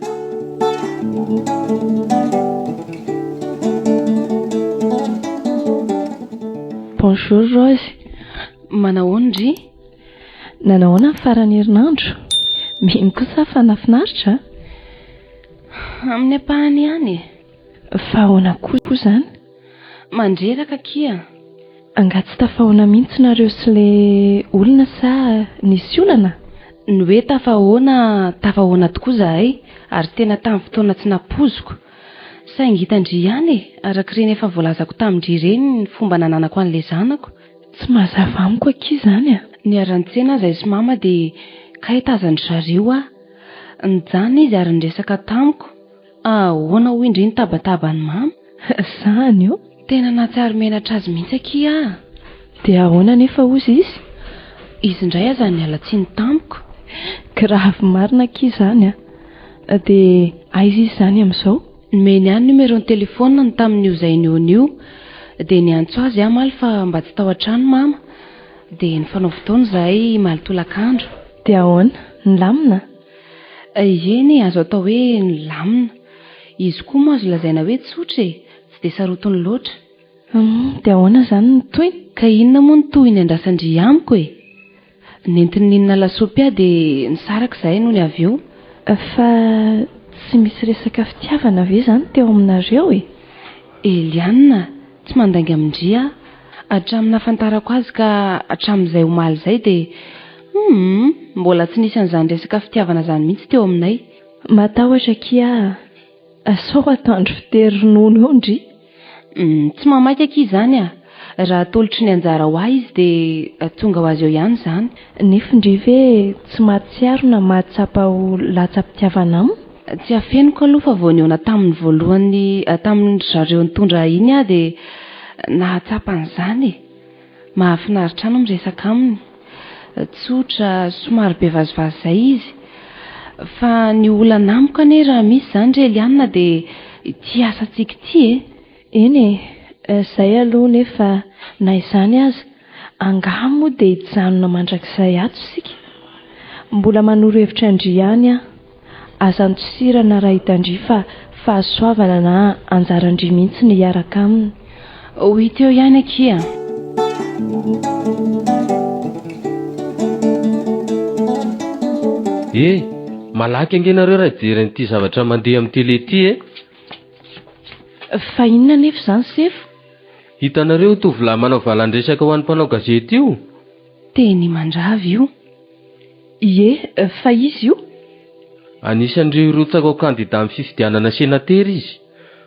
Bonjour Rose. Manahoana ndry? Nanahoana ny faran'ny herinandro? Mino kosa aho fa nahafinaritra a! Amin'ny ampahany ihany e! Fa ahoana koa izany? Mandreraka akia. Angaha tsy tafahoana mihitsy nareo sy le olona sa nisy olana? Ny hoe tafahoana, tafahoana tokoa zahay ary tena tamin'ny fotoana tsy nampoiziko. Saingy hitan-dry ihany e, araka ireny efa voalazako tamin-dry ireny ny fomba nananako an'ilay zanako. Tsy mazava amiko akia izany a! Niara-nitsena zahay sy mama dia kay tazan-dry zareo aho. Nijanona izy ary niresaka tamiko. Ahoana hoy ndry ny tabataban'i mama? Zany o! Tena nahatsiaro menatra azy mihitsy akia aho. Dia ahoana anefa hozy izy? Izy indray aza niala tsiny tamiko. Grave marina akia izany a! Dia aiza izy izany amin'izao? Nomeny ahy ny numéro-ny téléphone-ny tamin'io izay nihaona io. Dia niantso azy aho omaly fa mba tsy tao an-trano mama. Dia nifanao fotoana izahay omaly tolakandro. Dia ahoana? Nilamina? Eny e, azo atao hoe nilamina. Izy koa moa azo lazaina hoe tsotra e, tsy dia sarotiny loatra. Hum, dia ahoana izany ny tohiny? Ka inona moa ny tohiny andrasan-dry amiko e? Nentiny nihinana lasopy aho dia nisaraka izahay nony avy eo. Fa tsy misy resaka fitiavana ve izany teo aminareo e? Eliana, tsy mandainga amin-dry aho. Hatramin'ny nahafantarako azy ka hatramin'izay omaly izay dia hum, mbola tsy nisy an'izany resaka fitiavana izany mihitsy teo aminay. Matahotra akia aho sao atoandro fitery ronono eo ndry. Hum, tsy mamaika akia izany ah. Raha atolotry ny anjara ho ahy izy dia tonga ho azy eo ihany izany. Nefa ndry ve tsy mahatsiaro na mahatsapa ho latsa-pitiavana aminy? Tsy afeniko aloha fa vao nihaona taminy voalohany tamin-dry zareo nitondra ahy iny aho dia. nahatsapa an'izany e. Mahafinaritra ahy ny miresaka aminy. Tsotra, somary be vazivazy izay izy. Fa ny olana amiko anie raha misy izany ry Eliana dia ity asantsika ity e. Eny e, izay aloha nefa na izany aza, angaha moa dia hijanona mandrakizay ato isika? Mbola manoro hevitra an-dry ihany aho. Aza andosirana raha hitan-dry fa fahasoavana na anjaran-dry mihitsy ny hiaraka aminy. Ho hita eo ihany akia. Eh! Malaky ange nareo raha hijery an'ity zavatra mandeha amin'ny télé ity eh! Fa inona anefa izany sefo? Hitanareo io tovolahy manao valan-dresaka ho an'ny mpanao gazety io? Teny Mandravy io. Ie, fa izy io? Anisan'ireo hirotsaka ho kandida amin'ny fifidianana senatera izy,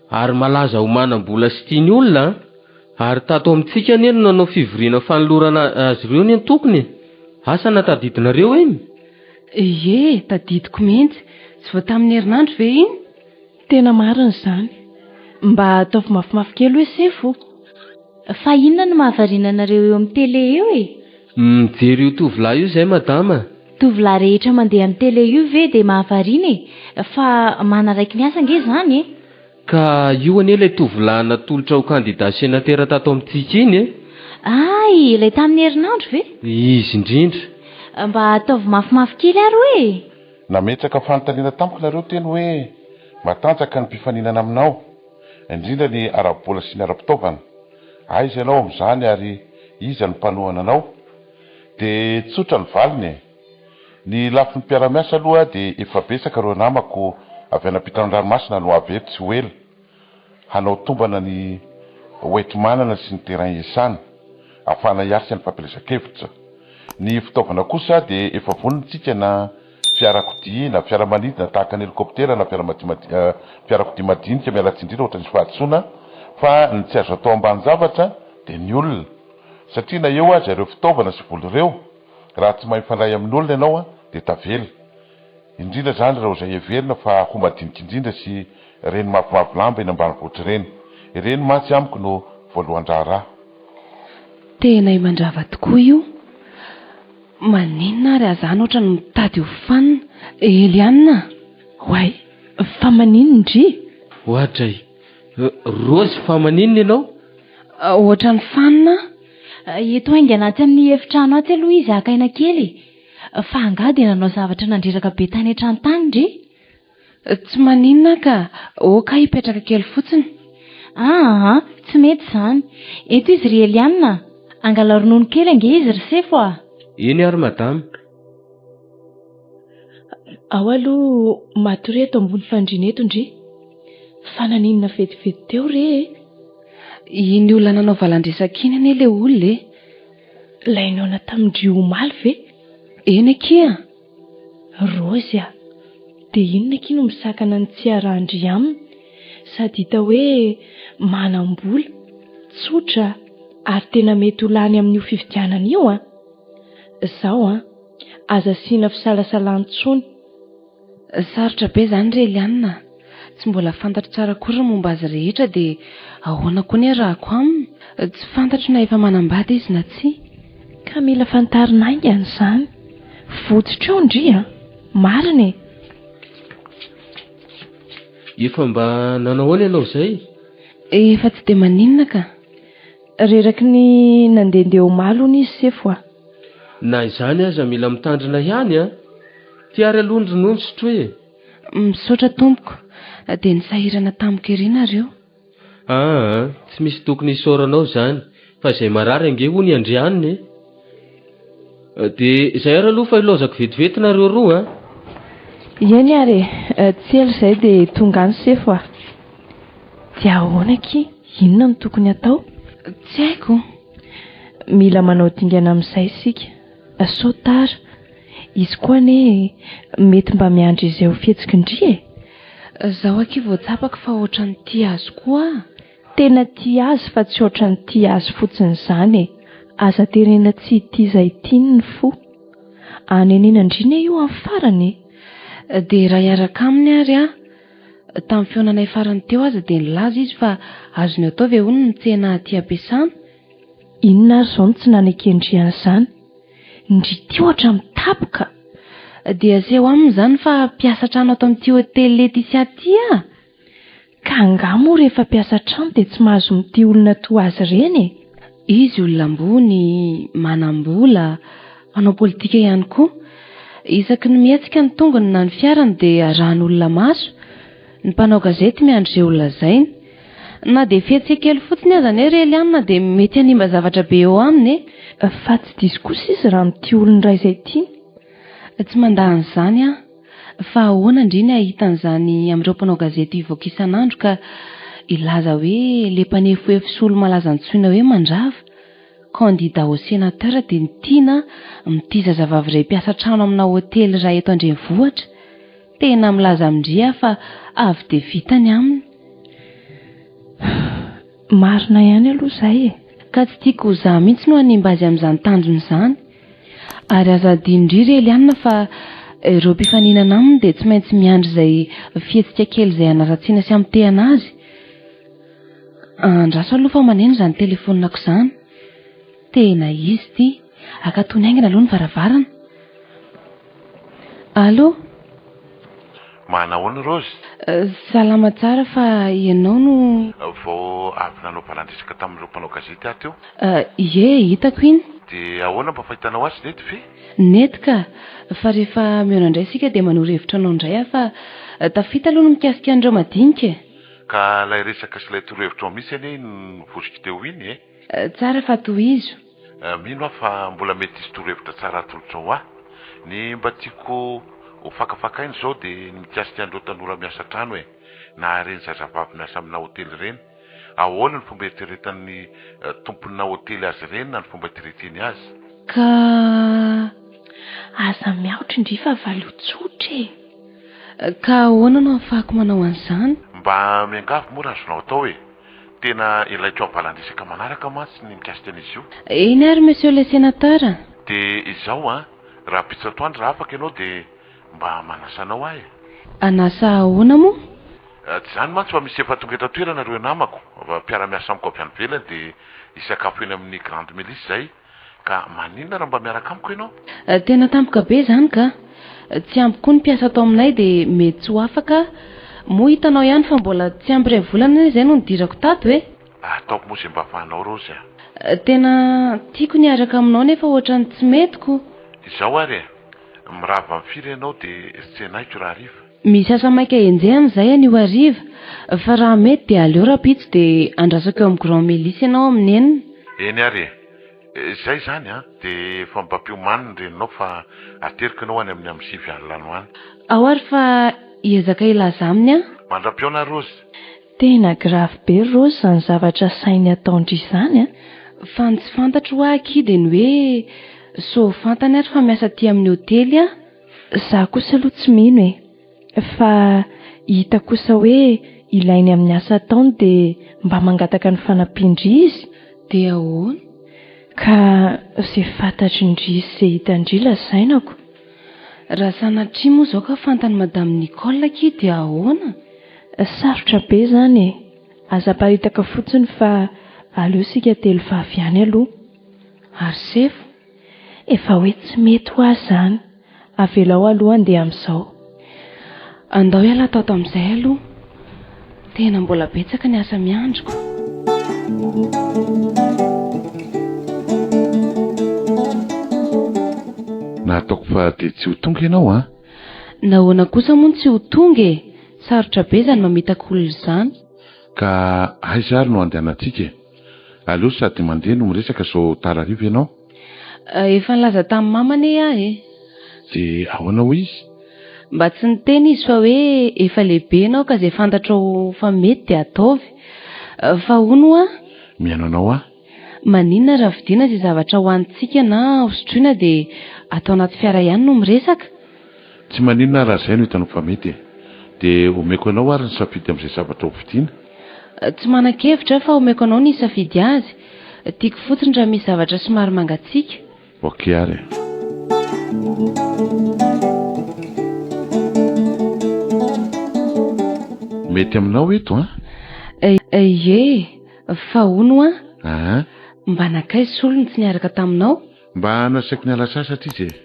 ary malaza ho manam-bola sy tia ny olona an! Ary tato amintsika anie no nanao fivoriana fanolorana azy ireo ny antokony e! Asa na tadidinareo iny? Ie, tadidiko mihitsy. Tsy vao tamin'ny herinandro ve iny? Tena marina izany. Mba ataovy mafimafy kely hoe sefo. Fa inona no mahavariana anareo eo amin'ny télé eo e? Mijery io tovolahy io izay madama. Tovolahy rehetra mandeha amin'ny télé io ve dia mahavariana e? Fa manaraiky ny asa ange izany e! Ka io anie ilay tovolahy natolotra ho kandida senatera tato amintsika iny e! Hay, ilay tamin'ny herinandro ve? Izy indrindra. Mba ataovy mafimafy kely ary hoe e! Nametraka fanontaniana tamiko nareo teny hoe matanjaka ny mpifaninana aminao, indrindra ny ara-bola sy ny ara-pitaovana. Aiza ianao amin'izany ary iza no mpanohana anao? Dia tsotra ny valiny e! Ny lafiny mpiara-miasa aloha dia efa betsaka ireo namako avy any ampitan-dranomasina no avy eto tsy ho ela. Hanao tombana ny hoenti-manana sy ny terrain iasana, ahafahana hiatrika ny fampielezan-kevitra. Ny fitaovana kosa dia efa vonona isika na fiarakodia na fiaramanidina tahaka ny helikoptera na fiarakodia madinika miala tsiny indrindra ohatra nisy fahadisoana fa ny tsy azo atao ambanin-javatra dia ny olona satria na eo aza ireo fitaovana sy vola ireo raha tsy mahay mifandray amin'olona ianao dia tavela Indrindra izany ireo izay heverina fa ho madinika indrindra sy ireny mavomavo lamba eny ambanivohitra ireny. Ireny mantsy amiko no voalohan-draharaha. Tena i Mandrava tokoa io. Maninona ary aza any otrany mitady ho fanina. Eliana a! Oay, fa maninona ndry? Oadray. Rose, fa maninona ianao? Ohatran'ny fanina aho. Eto haingana atsy amin'ny efitrano atsy aloha izy haka aina kely e. Fa angaha dia nanao zavatra nandreraka be tany an-trano tany ndry? Tsy maninona ka, ok hipetraka kely fotsiny. Aa, tsy mety izany. Ento izy ry Eliana a! Angalao ronono kely ange izy ry sefo a! Eny ary madama. Ao aloha matoria eto ambony fandriana eto ndry. Fa naninona vetivety teo re e? Iny olona nanao valan-dresaka iny anie ilay olona e! Ilay nihaona tamin-dry omaly ve? Eny akia! Raozy a! Dia inona akia no misakana ny tsy hiarahan-dry aminy? Sady hita hoe manam-bola, tsotra ary tena mety ho lany amin'io fifidianana io an! Izao an! Aza asiana fisalasalana intsony. Sarotra be izany ry Eliana a! Tsy mbola fantatro tsara akory ny momba azy rehetra dia ahoana koa ny iarahako aminy? Tsy fantatro na efa manambady izy na tsia. Ka mila fantarina haingana izany. Votsotra eo ndry a! Marina e! Efa mba nanao ahoana ianao izay? Efa tsy dia maninona ka. Reraky ny nandehandeha omaly hono izy sefo a! Na izany aza mila mitandrina ihany an! Ty ary aloha ny ronono sotroy e! Misaotra tompoko, dia nisahirana tamiko ery nareo. Aa, tsy misy tokony hisaoranao izany, fa izay marary ange hono iandrianina e! Dia izay ary aloha fa ilaozako vetivety nareo roa an! Eny ary e, tsy ela izay dia tonga any sefo a! Dia ahoana akia, inona no tokony hatao? Tsy haiko. Mila manao dingana amin'izay isika, sao tara. Izy koa anie mety mba miandry izay ho fihetsiky ndry e! Zaho akia vao tsapako fa ohatran'ny tia azy koa aho. Tena tia azy fa tsy ohatran'ny tia azy fotsiny izany e! Aza terena tsy hitia izay tiany ny fo. Anenenandry anie io amin'ny farany e! Dia raha hiaraka aminy ary aho? Tamin'ny fihaonanay farany teo aza dia nilaza izy fa azony atao ve hono ny mitsena ahy aty am-piasana? Inona ary izao no tsy naneken-dry an'izany? Ndry ity ohatra mitapoka! Dia aseho aminy izany fa mpiasa trano ato amin'ity hotely Laetitia ity aho! Ka angaha moa rehefa mpiasa trano dia tsy mahazo mitia olona toa azy ireny e? Izy olona ambony, manam-bola, mpanao politika ihany koa. Isaky ny mihetsika ny tongony na ny fiarany dia arahan'olona maso. Ny mpanao gazety miandry izay ho lazainy. Na dia fihetsika kely fotsiny aza anie ry Eliana dia mety hanimba zavatra be eo aminy e! Fa tsy diso kosa izy raha mitia olona iray izay tiany. Tsy mandà an'izany aho. Fa ahoana ndry ny hahita an'izany amin'ireo mpanao gazety hivoaka isan'andro ka hilaza hoe le mpanefoefo sy olo-malaza antsoina hoe Mandrava, candidat au sénateur dia ny tiana mitia zazavavy iray mpiasa trano amina hotely iray eto an-drenivohitra. Tena milaza amin-dry aho fa avy dia vita ny aminy. Marina ihany aloha izay e! Ka tsy tiako ho za mihitsy no hanimba azy amin'izany tanjony izany. Ary aza adino-dry ry Eliana fa ireo mpifaninana aminy dia tsy maintsy miandry izay fihetsika kely izay hanaratsiana sy hamotehana azy. Andraso aloha fa maneno izany telefaoniko izany. Tena izy ity. Akatony haingana aloha ny varavarana. Allô? Manahoana Rose? Salama tsara fa ianao no. Vao avy nanao valan-dresaka tamin'ireo mpanao gazety aho teo. Ie, hitako iny. Dia ahoana mba fahitanao azy, nety ve? Nety ka! Fa rehefa mihaona indray isika dia manoro hevitra anao indray aho fa tafita aloha ny mikasika an'ireo madinika e! Ka ilay resaka sy ilay torohevitrao mihitsy anie iny novosiko teo iny e! Tsara fa tohizo. Mino aho fa mbola mety hisy torohevitra tsara atolotrao ahy. Ny mba tiako ho fakafakaina izao dia ny mikasika an'ireo tanora miasa trano e! Na ireny zazavavy miasa amina hotely ireny. Ahoana ny fomba eritreretan'ny tompona hotely azy ireny na ny fomba traiter-ny azy? Ka. Aza miahotra ndry fa valio tsotra e! Ka ahoana no ahafahako manao an'izany? Mba miangavy moa raha azonao atao e! Tena ilaiko havalan-dresaka manaraka mantsy ny mikasika an'izy io. Eny ary Monsieur le Sénateur. Dia izao an, rahampitso atoandro raha afaka ianao dia mba manasa anao aho e. Hanasa ahoana moa? Tsy izany mantsy fa misy efa tonga eto an-toerana ireo namako, mpiara-miasa amiko avy any ivelany dia hisakafo eny amin'ny Grande Mélisse izahay. Ka maninona raha mba miaraka amiko ianao? Tena tampoka be izany ka! Tsy ampy koa ny mpiasa ato aminay dia mety tsy ho afaka aho. Moa hitanao ihany fa mbola tsy ampy iray volana anie izay no nidirako tato e! Ataoko moa izay mba afahanao Rose a! Tena tiako ny hiaraka aminao nefa ohatran'ny tsy mety ko! Izao ary e! Mirava amin'ny firy ianao dia tsenaiko rahariva? Misy asa maika henjehana izay anio hariva fa raha mety dia aleo rahampitso dia andrasako eo amin'ny Grand Mélisse ianao amin'ny enina. Eny ary e! Izay izany an! Dia efa mba ampiomano ny reninao fa ateriko ianao any amin'ny amin'ny 9 alina any ho any. Ao ary fa hiezaka hilaza aminy aho. Mandra-pihaona Rose! Tena grave be ry Rose izany zavatra asainy ataon-dry izany an! Fa ny tsy fantatro hoa akia dia ny hoe sao fantany ary fa miasa aty amin'ny hotely aho. Za kosa aloha tsy mino e! Fa hita kosa hoe ilainy amin'ny asa ataony dia mba mangataka ny fanampian-dry izy. Dia ahoana? Ka ze fantatry ndry sy ze hitan-dry lazainako. Raha sanatria moa izao ka fantan'i Madame Nicole akia dia ahoana? Sarotra be izany e! Aza aparitaka fotsiny fa aleo isika telovavy ihany aloha. Ary sefo? Efa hoe tsy mety hoa izany. Avelao aloha handeha amin'izao. Andao hiala tato amin'izay aloha. Tena mbola betsaka ny asa miandriko. Nataoko fa dia tsy ho tonga ianao an! Nahoana kosa moa no tsy ho tonga e? Sarotra be izany mamitaka olona izany. Ka aiza ary no handehanantsika e? Aleo sady mandeha no miresaka sao tara hariva ianao. Efa nilaza tamin'i mama anie aho e. Dia ahoana hoy izy? Mba tsy niteny izy fa hoe efa lehibe ianao ka izay fantatrao fa mety dia ataovy. Fa hono hoa? Mihaino anao aho. Maninona raha vidiana izay zavatra hohanintsika na hosotroina dia ato anaty fiara ihany no miresaka? Tsy maninona raha izay no hitanao fa mety e. Dia omeko anao ary ny safidy amin'izay zavatra hovidiana. Tsy manan-kevitra aho fa omeko anao ny hisafidy azy. Tiako fotsiny raha misy zavatra somary mangatsiaka. Ok ary e. Mety aminao eto an? Ie, fa hono an? Aa? Mba nankaiza Solo no tsy niaraka taminao? Mba nasaiko niala sasatra izy e.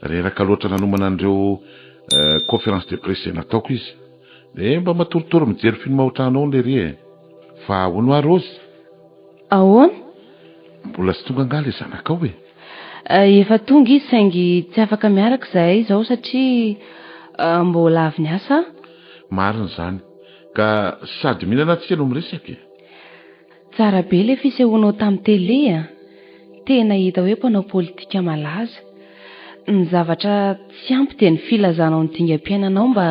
Reraka loatra nanomana an'ireo conférence de presse izay nataoko izy. Dia mba matoritory mijery film ao an-trano ao lery e. Fa ahoana hoa Rose? Ahoana? Mbola tsy tonga angaha ilay zanakao e? Efa tonga izy saingy tsy afaka miaraka izahay izao satria mbola avy niasa aho. Marina izany. Ka sady mihinana tsika no miresaka e. Tsara be ilay fisehoanao tamin'ny télé a! Tena hita hoe mpanao politika malaza. Ny zavatra tsy ampy dia ny filazanao ny dingam-piainanao mba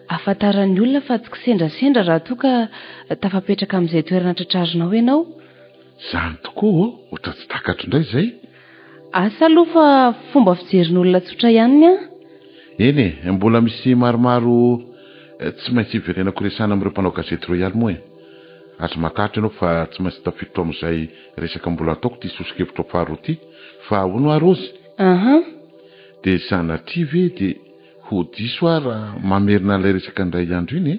hahafantaran'ny olona fa tsy kisendrasendra raha toa ka tafapetraka amin'izay toerana tratrarinao ianao. Izany tokoa ô! Ohatran'ny tsy takatro indray izay. Asa aloha fa fomba fijerin'olona tsotra ihany ny ahy. Eny e, mbola misy maromaro tsy maintsy hiverenako resahana amin'ireo mpanao gazety ireo ihany moa e. Aza matahotra ianao fa tsy maintsy tafiditra ao amin'izay resaka mbola ataoko ity soso-kevitrao faharoa ity. Fa hono hoa Rozy? Aha. Dia sanatria ve dia ho diso aho raha mamerina an'ilay resaka indray andro iny e?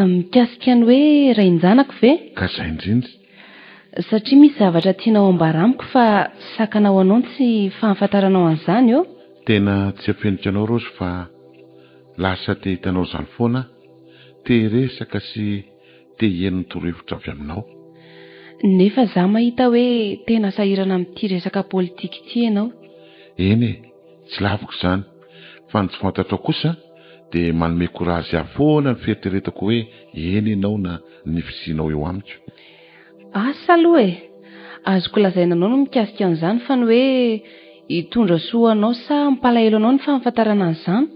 Mikasika ny hoe rain-janako ve? Ka izay indrindra. Satria misy zavatra tianao ambara amiko fa sakana ho anao ny tsy fahafantaranao an'izany ô? Tena tsy afeniko anao Rozy fa lasa te hita anao izany foana aho. Te hiresaka sy te hiheno ny torohevitra avy aminao. Nefa za mahita hoe tena sahirana amin'ity resaka politika ity ianao. Eny e, tsy laviko izany. Fa ny tsy fantatrao kosa dia manome courage ahy foana ny fieritreretako hoe eny ianao na ny fisianao eo amiko. Asa aloha e! Azoko lazaina anao ny mikasika an'izany fa ny hoe hitondra soa ho anao sa hampalahelo anao ny fahafantarana an'izany?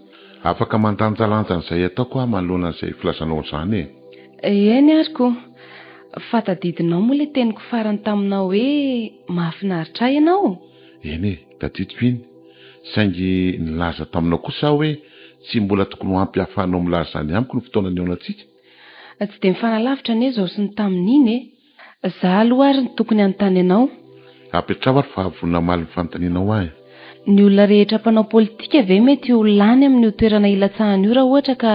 Afaka mandanjalanja an'izay ataoko aho manoloana an'izay filazanao an'izany e! Eny ary ko! Fa tadidinao moa ilay teniko farany taminao hoe mahafinaritra ahy ianao? Eny e, tadidiko iny. Saingy nilaza taminao kosa aho hoe tsy mbola tokony ho ampy hahafahanao milaza izany amiko ny fotoana nihaonantsika. Tsy dia mifanalavitra anie izao sy ny tamin'iny e! Za aloha ary no tokony hanontany anao. Apetraho ary fa vonona hamaly ny fanontanianao aho e! Ny olona rehetra mpanao politika ve mety ho lany amin'io toerana hilatsahany io raha ohatra ka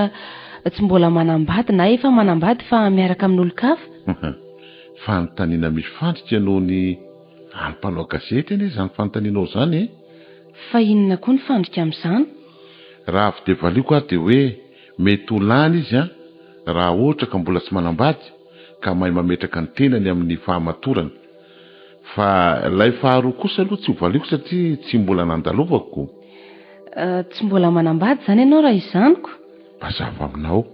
tsy mbola manambady na efa manambady fa miaraka amin'olon-kafa? Fanontaniana mifandrika noho ny an'ny mpanao gazety anie izany fanontanianao izany e! Fa inona koa ny fandrika amin'izany? Raha avy dia valiako ary dia hoe mety ho lany izy an, raha ohatra ka mbola tsy manambady ka mahay mametraka ny tenany amin'ny fahamatorana. Fa ilay faharoa kosa aloha tsy ho valiako satria tsy mbola nandalovako. Tsy mbola manambady izany ianao raha izany ko? Mazava aminao.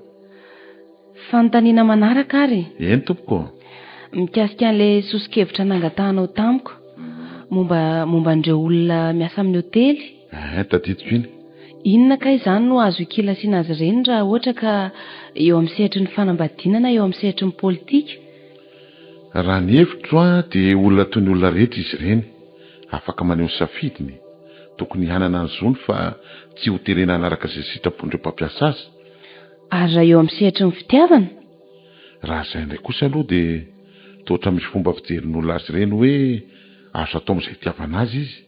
Fanontaniana manaraka ary. Eny tompoko. Mikasika an'ilay soso-kevitra nangatahanao tamiko momba momba an'ireo olona miasa amin'ny hotely. Eeh, tadidiko iny. Inona kay izany no azo ikilasiana azy ireny raha ohatra ka eo amin'ny sehatry ny fanambadiana na eo amin'ny sehatry ny politika? Raha ny hevitro an, dia olona toy ny olona rehetra izy ireny. Afaka maneho ny safidiny. Tokony hanana ny zony fa tsy ho terena hanaraka izay sitrapon'ireo mpampiasa azy. Ary raha eo amin'ny sehatry ny fitiavana? Raha izay indray kosa aloha dia toa ohatra misy fomba fijerin'olona azy ireny hoe azo atao amin'izay itiavana azy izy,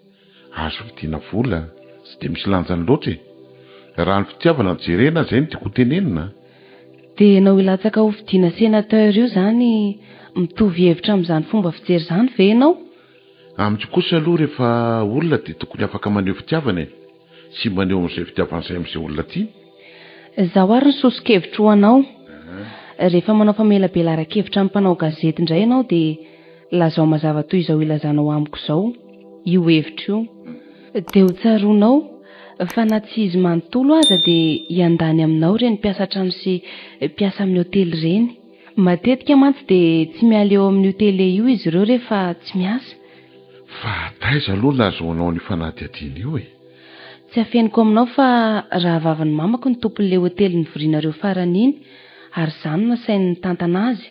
azo vidiana vola, tsy dia misy lanjany loatra e! Raha ny fitiavana no jerena, izay no tiako ho tenenina. Dia ianao hilatsaka ho fidiana sénateur io izany mitovy hevitra amin'izany fomba fijery izany ve ianao? Amiko kosa aloha rehefa olona dia tokony afaka maneho fitiavana e! Sy maneho amin'izay fitiavana izay amin'izay olona tiany. Izao ary ny soso-kevitro ho anao. Rehefa manao famelabelaran-kevitra amin'ny mpanao gazety indray ianao dia lazao mazava toy izao ilazanao amiko izao io hevitra io. Dia ho tsaroanao fa na tsy izy manontolo aza dia hiandany aminao ireny mpiasa trano sy mpiasa amin'ny hotely ireny. Matetika mantsy dia tsy miala eo amin'io tele io izy ireo rehefa tsy miasa. Fa taiza aloha nahazoanao an'io fanadihadiana io e? Tsy afeniko aminao fa rahavavin'ny mamako ny tompon'ilay hotely nivorianareo farany iny ary izaho no nasainy nitantana azy.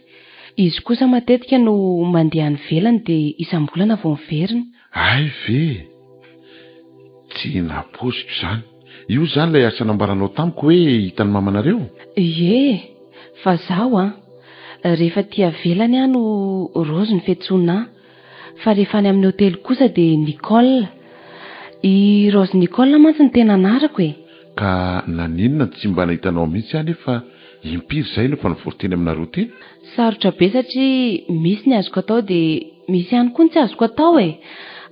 Izy kosa matetika no mandeha any ivelany dia isam-bolana vao miverina. Hay ve? Tsy nampoiziko izany. Io izany ilay asa nambaranao tamiko hoe hitan'ny mamanareo? Ie, fa zaho an! Rehefa aty avelany aho no Rose no fiantsoana ahy. Fa rehefa any amin'ny hotely kosa dia Nicole. I Rose Nicole mantsy no tena anarako e! Ka naninona tsy mba nahita anao mihitsy aho nefa Impiry izahay no efa nivory teny aminareo teny? Sarotra be satria misy ny azoko atao dia misy ihany koa ny tsy azoko atao e!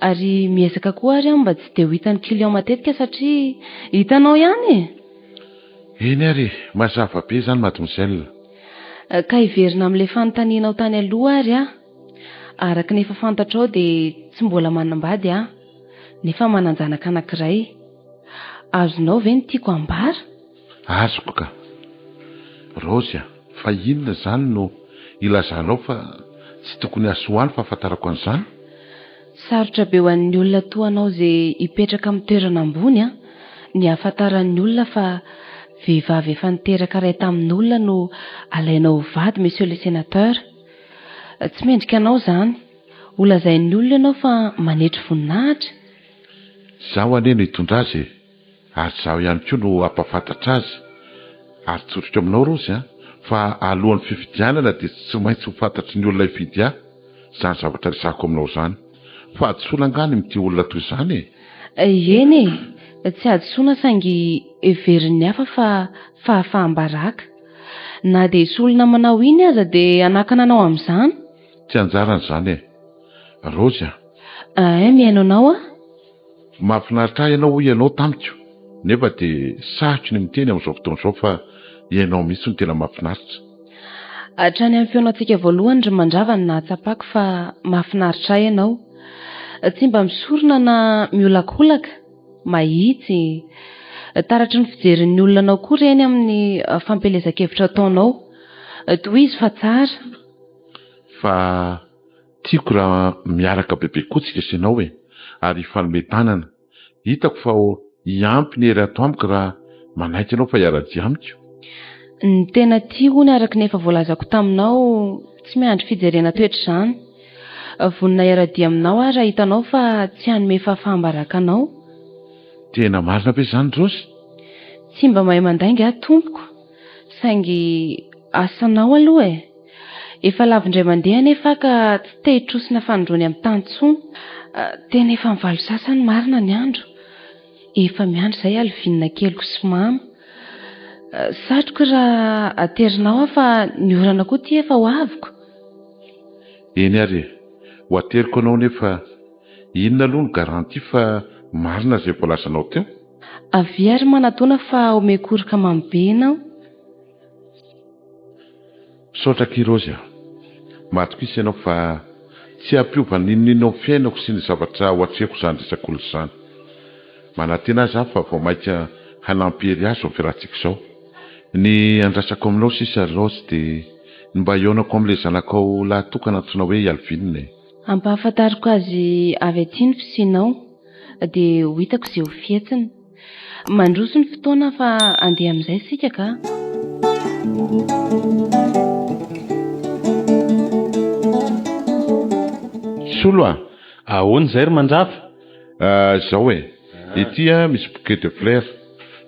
Ary miezaka koa ary aho mba tsy dia ho hitan'ny client matetika satria hitanao ihany e! Eny ary e! Mazava be izany mademoiselle. Ka hiverina amin'ilay fanontanianao tany aloha ary aho. Araka ny efa fantatrao dia tsy mbola manambady aho, nefa manan-janaka anankiray. Azonao ve ny tiako ambara? Azoko ka. Raozy a, fa inona izany no ilazanao fa tsy tokony hasoa ny fahafantarako an'izany? Sarotra be ho an'ny olona toa anao izay hipetraka amin'ny toerana ambony an, ny hahafantaran'ny olona fa vehivavy efa niteraka iray tamin'olona no alainao ho vady monsieur le sénateur. Tsy mendrika anao izany. Ho lazain'ny olona ianao fa manetry voninahitra. Izaho anie no hitondra azy e! Ary izaho ihany koa no hampahafantatra azy. Ary tsoriko aminao Rozy a, fa alohan'ny fifidianana dia tsy maintsy ho fantatry ny olona hifidy ahy izany zavatra resahako aminao izany. Fahadisoana angaha ny mitia olona toy izany e? Eny e, tsy hadisoana saingy heverin'ny hafa fa fahafaham-baraka. Na dia hisy olona manao iny aza dia hanakana anao amin'izany. Tsy anjarany izany e. Rozy a. Ein, mihaino anao aho. Mahafinaritra ahy ianao hoy ianao tamiko, nefa dia sahiko ny miteny amin'izao fotoana izao fa ianao mihitsy no tena mahafinaritra. Hatrany amin'ny fihaonantsika voalohany ry Mandrava no nahatsapako fa mahafinaritra ahy ianao. Tsy mba misorona na miolakolaka, mahitsy. Taratry ny fijerin'ny olona anao koa ireny amin'ny fampielezan-kevitra ataonao. Tohizo fa tsara. Fa Tiako raha miaraka bebe koa tsika sy ianao e! Ary hifanome tanana. Hitako fa hiampy ny hery ato amiko raha manaiky ianao fa hiara-dia amiko. Ny tena tia hono araka ny efa voalazako taminao tsy miandry fijerena toetra izany. Vonona hiara-dia aminao aho raha hitanao fa tsy hanome fahafaham-baraka anao. Tena marina ve izany Rossy? Tsy mba mahay mandainga aho tompoko, saingy asanao aloha e! Efa lavo indray mandeha anefa aho ka tsy te hitrosona fanindroany amin'ny tany intsony. Tena efa mivalo sasany marina ny andro. Efa miandry izay Alvine keliko sy mama. Satriko raha aterinao aho fa ny orana koa ity efa ho aviko. Eny ary e! Ho ateriko anao nefa inona aloha no garantie fa marina izay voalazanao teo? Avia ary manatona fa omeko oroka mamy be ianao. Misaotra akia Raozy a! Matokisa ianao fa tsy hampiova n'inon'inona ao fiainako sy ny zavatra ho atrehiko izany resak'olona izany. Manantena aza aho fa vao mainka hanampy hery ahy izao fiarahantsika izao. Ny andrasako aminao sisa ry Raozy dia ny mba hihaonako amin'ilay zanakao lahy tokana antsoina hoe i Alvine e! Ampahafantariko azy avy aty ny fisianao dia ho hitako izay ho fihetsiny. Mandroso ny fotoana fa andeha amin'izay isika ka. Solo a! Ahoana izay ry Mandrava? Izao e! Ity misy bouquet de fleurs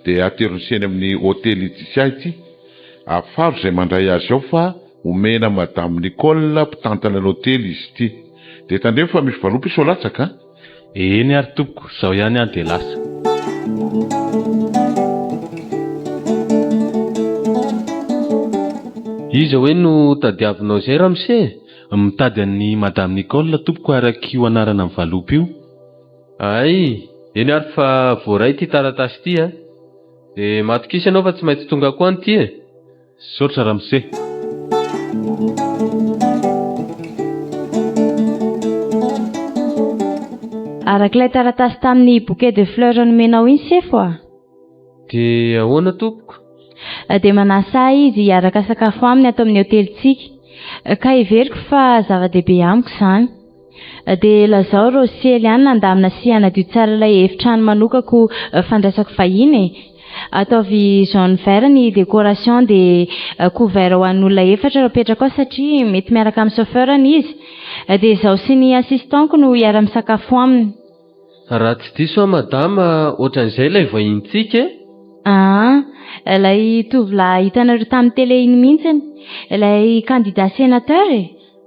dia atero ny seny amin'ny hotely Iticia ity. Afaro izay mandray azy ao fa omena Madame Nicole mpitantana ny hotely izy ity. Dia tandremo fa misy valopy sao latsaka a! Eny ary tompoko, zao ihany aho dia lasa. Iza hoe no tadiavinao izay ramose e? Mitady an'i Madame Nicole tompoko araka io anarana mivalopy io. Hay, eny ary fa voaray ity taratasy ity a! Dia matokisa ianao fa tsy maintsy tonga koa any ity e! Misaotra ramose. Arak'ilay taratasy tamin'ny bouquet de fleurs nomenao iny sefo a! Dia ahoana tompoko? Dia manasa ahy izy hiaraka sakafo aminy ato amin'ny hotelintsika. Ka heveriko fa zava-dehibe amiko izany. Dia lazao Rosely any handamina sy hanadio tsara ilay efitrano manokako fandraisako vahiny e! Ataovy jaune vert ny décoration dia couvert ho an'olona efatra no apetraka ao satria mety miaraka amin'ny chauffeur-ny izy. Dia izaho sy ny assistant-ko no hiara-misakafo aminy. Raha tsy diso aho madama ohatran'izay ilay vahinintsika e! Aa, ilay tovolahy hitanareo tamin'ny télé iny mihitsiny, ilay candidat sénateur e!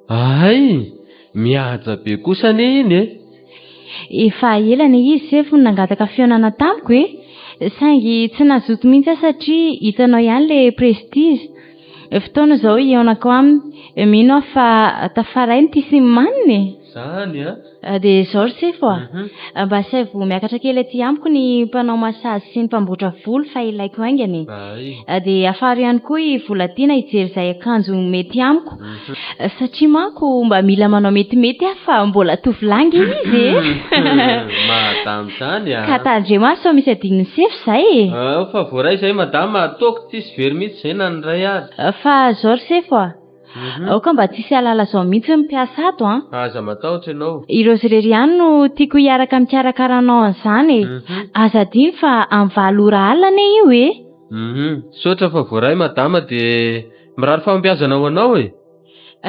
Hay! Mihaja be kosa anie iny e! Efa ela anie izy sefo no nangataka fihaonana tamiko e! Saingy tsy nazoto mihitsy aho satria hitanao ihany ilay prestige. Fotoana izao hihaonako aminy. Mino aho fa tafaray ny tia sy ny manina e! Zany a! Dia izao ry sefo a! Mba asaivo miakatra kely aty amiko ny mpanao massage sy ny mpamboatra volo fa ilaiko haingana e! Dia afaro ihany koa i Volatiana hijery izay akanjo mety amiko satria manko mba mila manao metimety aho fa mbola tovolahy nge izy e! Madame zany a! Ka tandremo ary sao misy adinon'i sefo izay e! Fa voaray izay madama, ataoko tsisy very mihitsy izay na ny iray ary. Fa izao ry sefo a! Aoka mba tsisy hahalala izao mihitsy ny mpiasa ato an! Aza matahotra ianao. Ireo irery ihany no tiako hiaraka mikarakara anao an'izany e! Aza adino fa amin'ny valo ora alina anie io e! Misaotra fa voaray madama dia mirary fahombiazana ho anao e!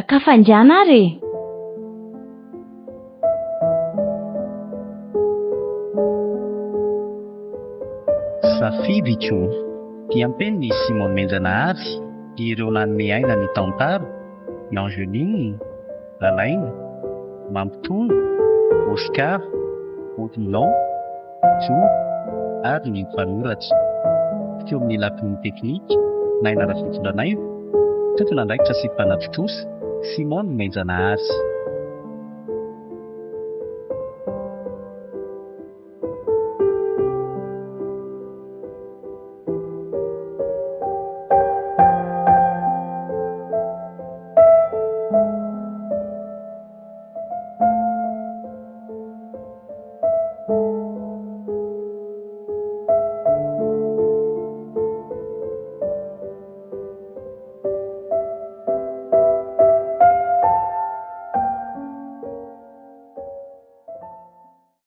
Ka faingàna ary e! Safidiko, Mpiampen'i Simon Menjanahary. Ireo nanome aina ny tantara, i Angeline, Lalaina, Mampitony, Oscar, Odilon, Joro ary ny mpanoratra. Teo amin'ny lafiny teknika, Naina Rakotondranaina, tompon'andraikitra sy mpanatontosa, Simon Menjanahary.